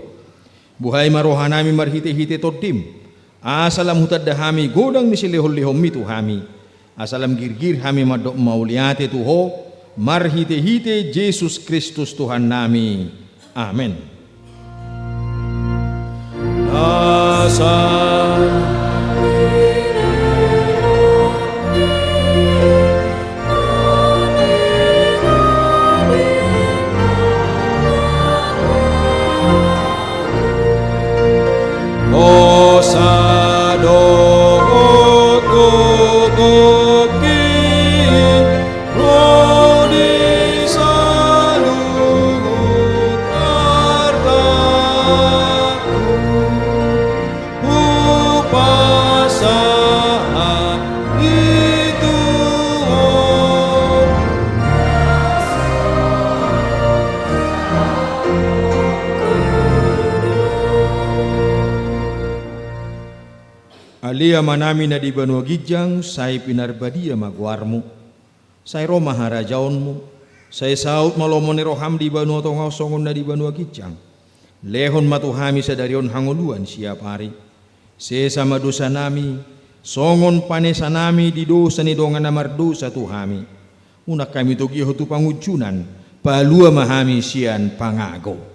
Buhai ma rohanami marhitehite Tondim, asa lam hutanda hami godang ni silehonlehonmi tu hami, asa lam girgir hami mandok mauliate tu Ho marhitehite Jesus Kristus Tuhannami. Amen. Nasa Hosa dohot gogomki, ro di saluhut artangku. Ale Amanami na di banua ginjang, sai pinarbadia ma goarMu. Sai ro ma harajaonMu. Sai saut ma lomo ni rohaM di banua tonga on songon na di banua ginjang. Lehon ma tu hami sadari on hangoluan siapari. Sesa ma dosanami, songon panesanami di dosa ni dongan na mardosa tu hami. Unang hami togihon tu pangunjunan, palua ma hami sian pangago.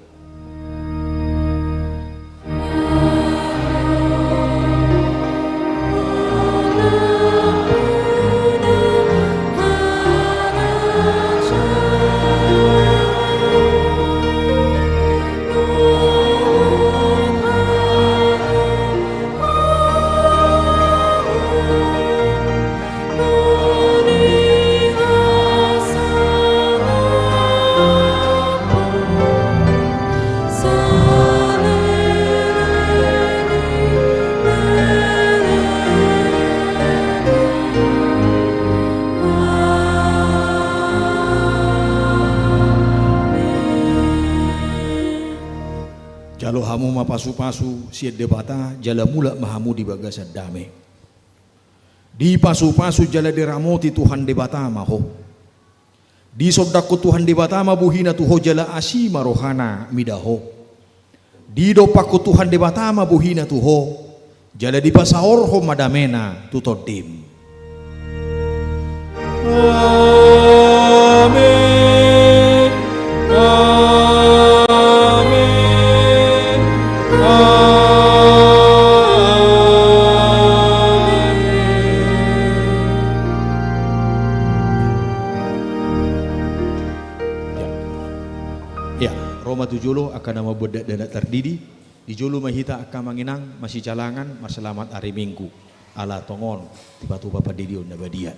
Jalo hamu ma pasupasu sian Debata, jala mulak ma hamu di bagasan dame. Dipasupasu jala diramoti Tuhan Debata ma ho. Disondangkon Tuhan Debata ma bohina tu ho jala asi ma rohana mida ho. Didompakkon Tuhan Debata ma bohina tu ho, jala dipasaorhon ma damena tu tondim. Amen. Amen. Amen. Ya. Ya, ro ma tu jolo angka na mamboan dakdanak tardidi. Di jolo ma hita angka amang inang masijalangan, marselamat ari Minggu. Ala tongon dipatupa pandidion na badia.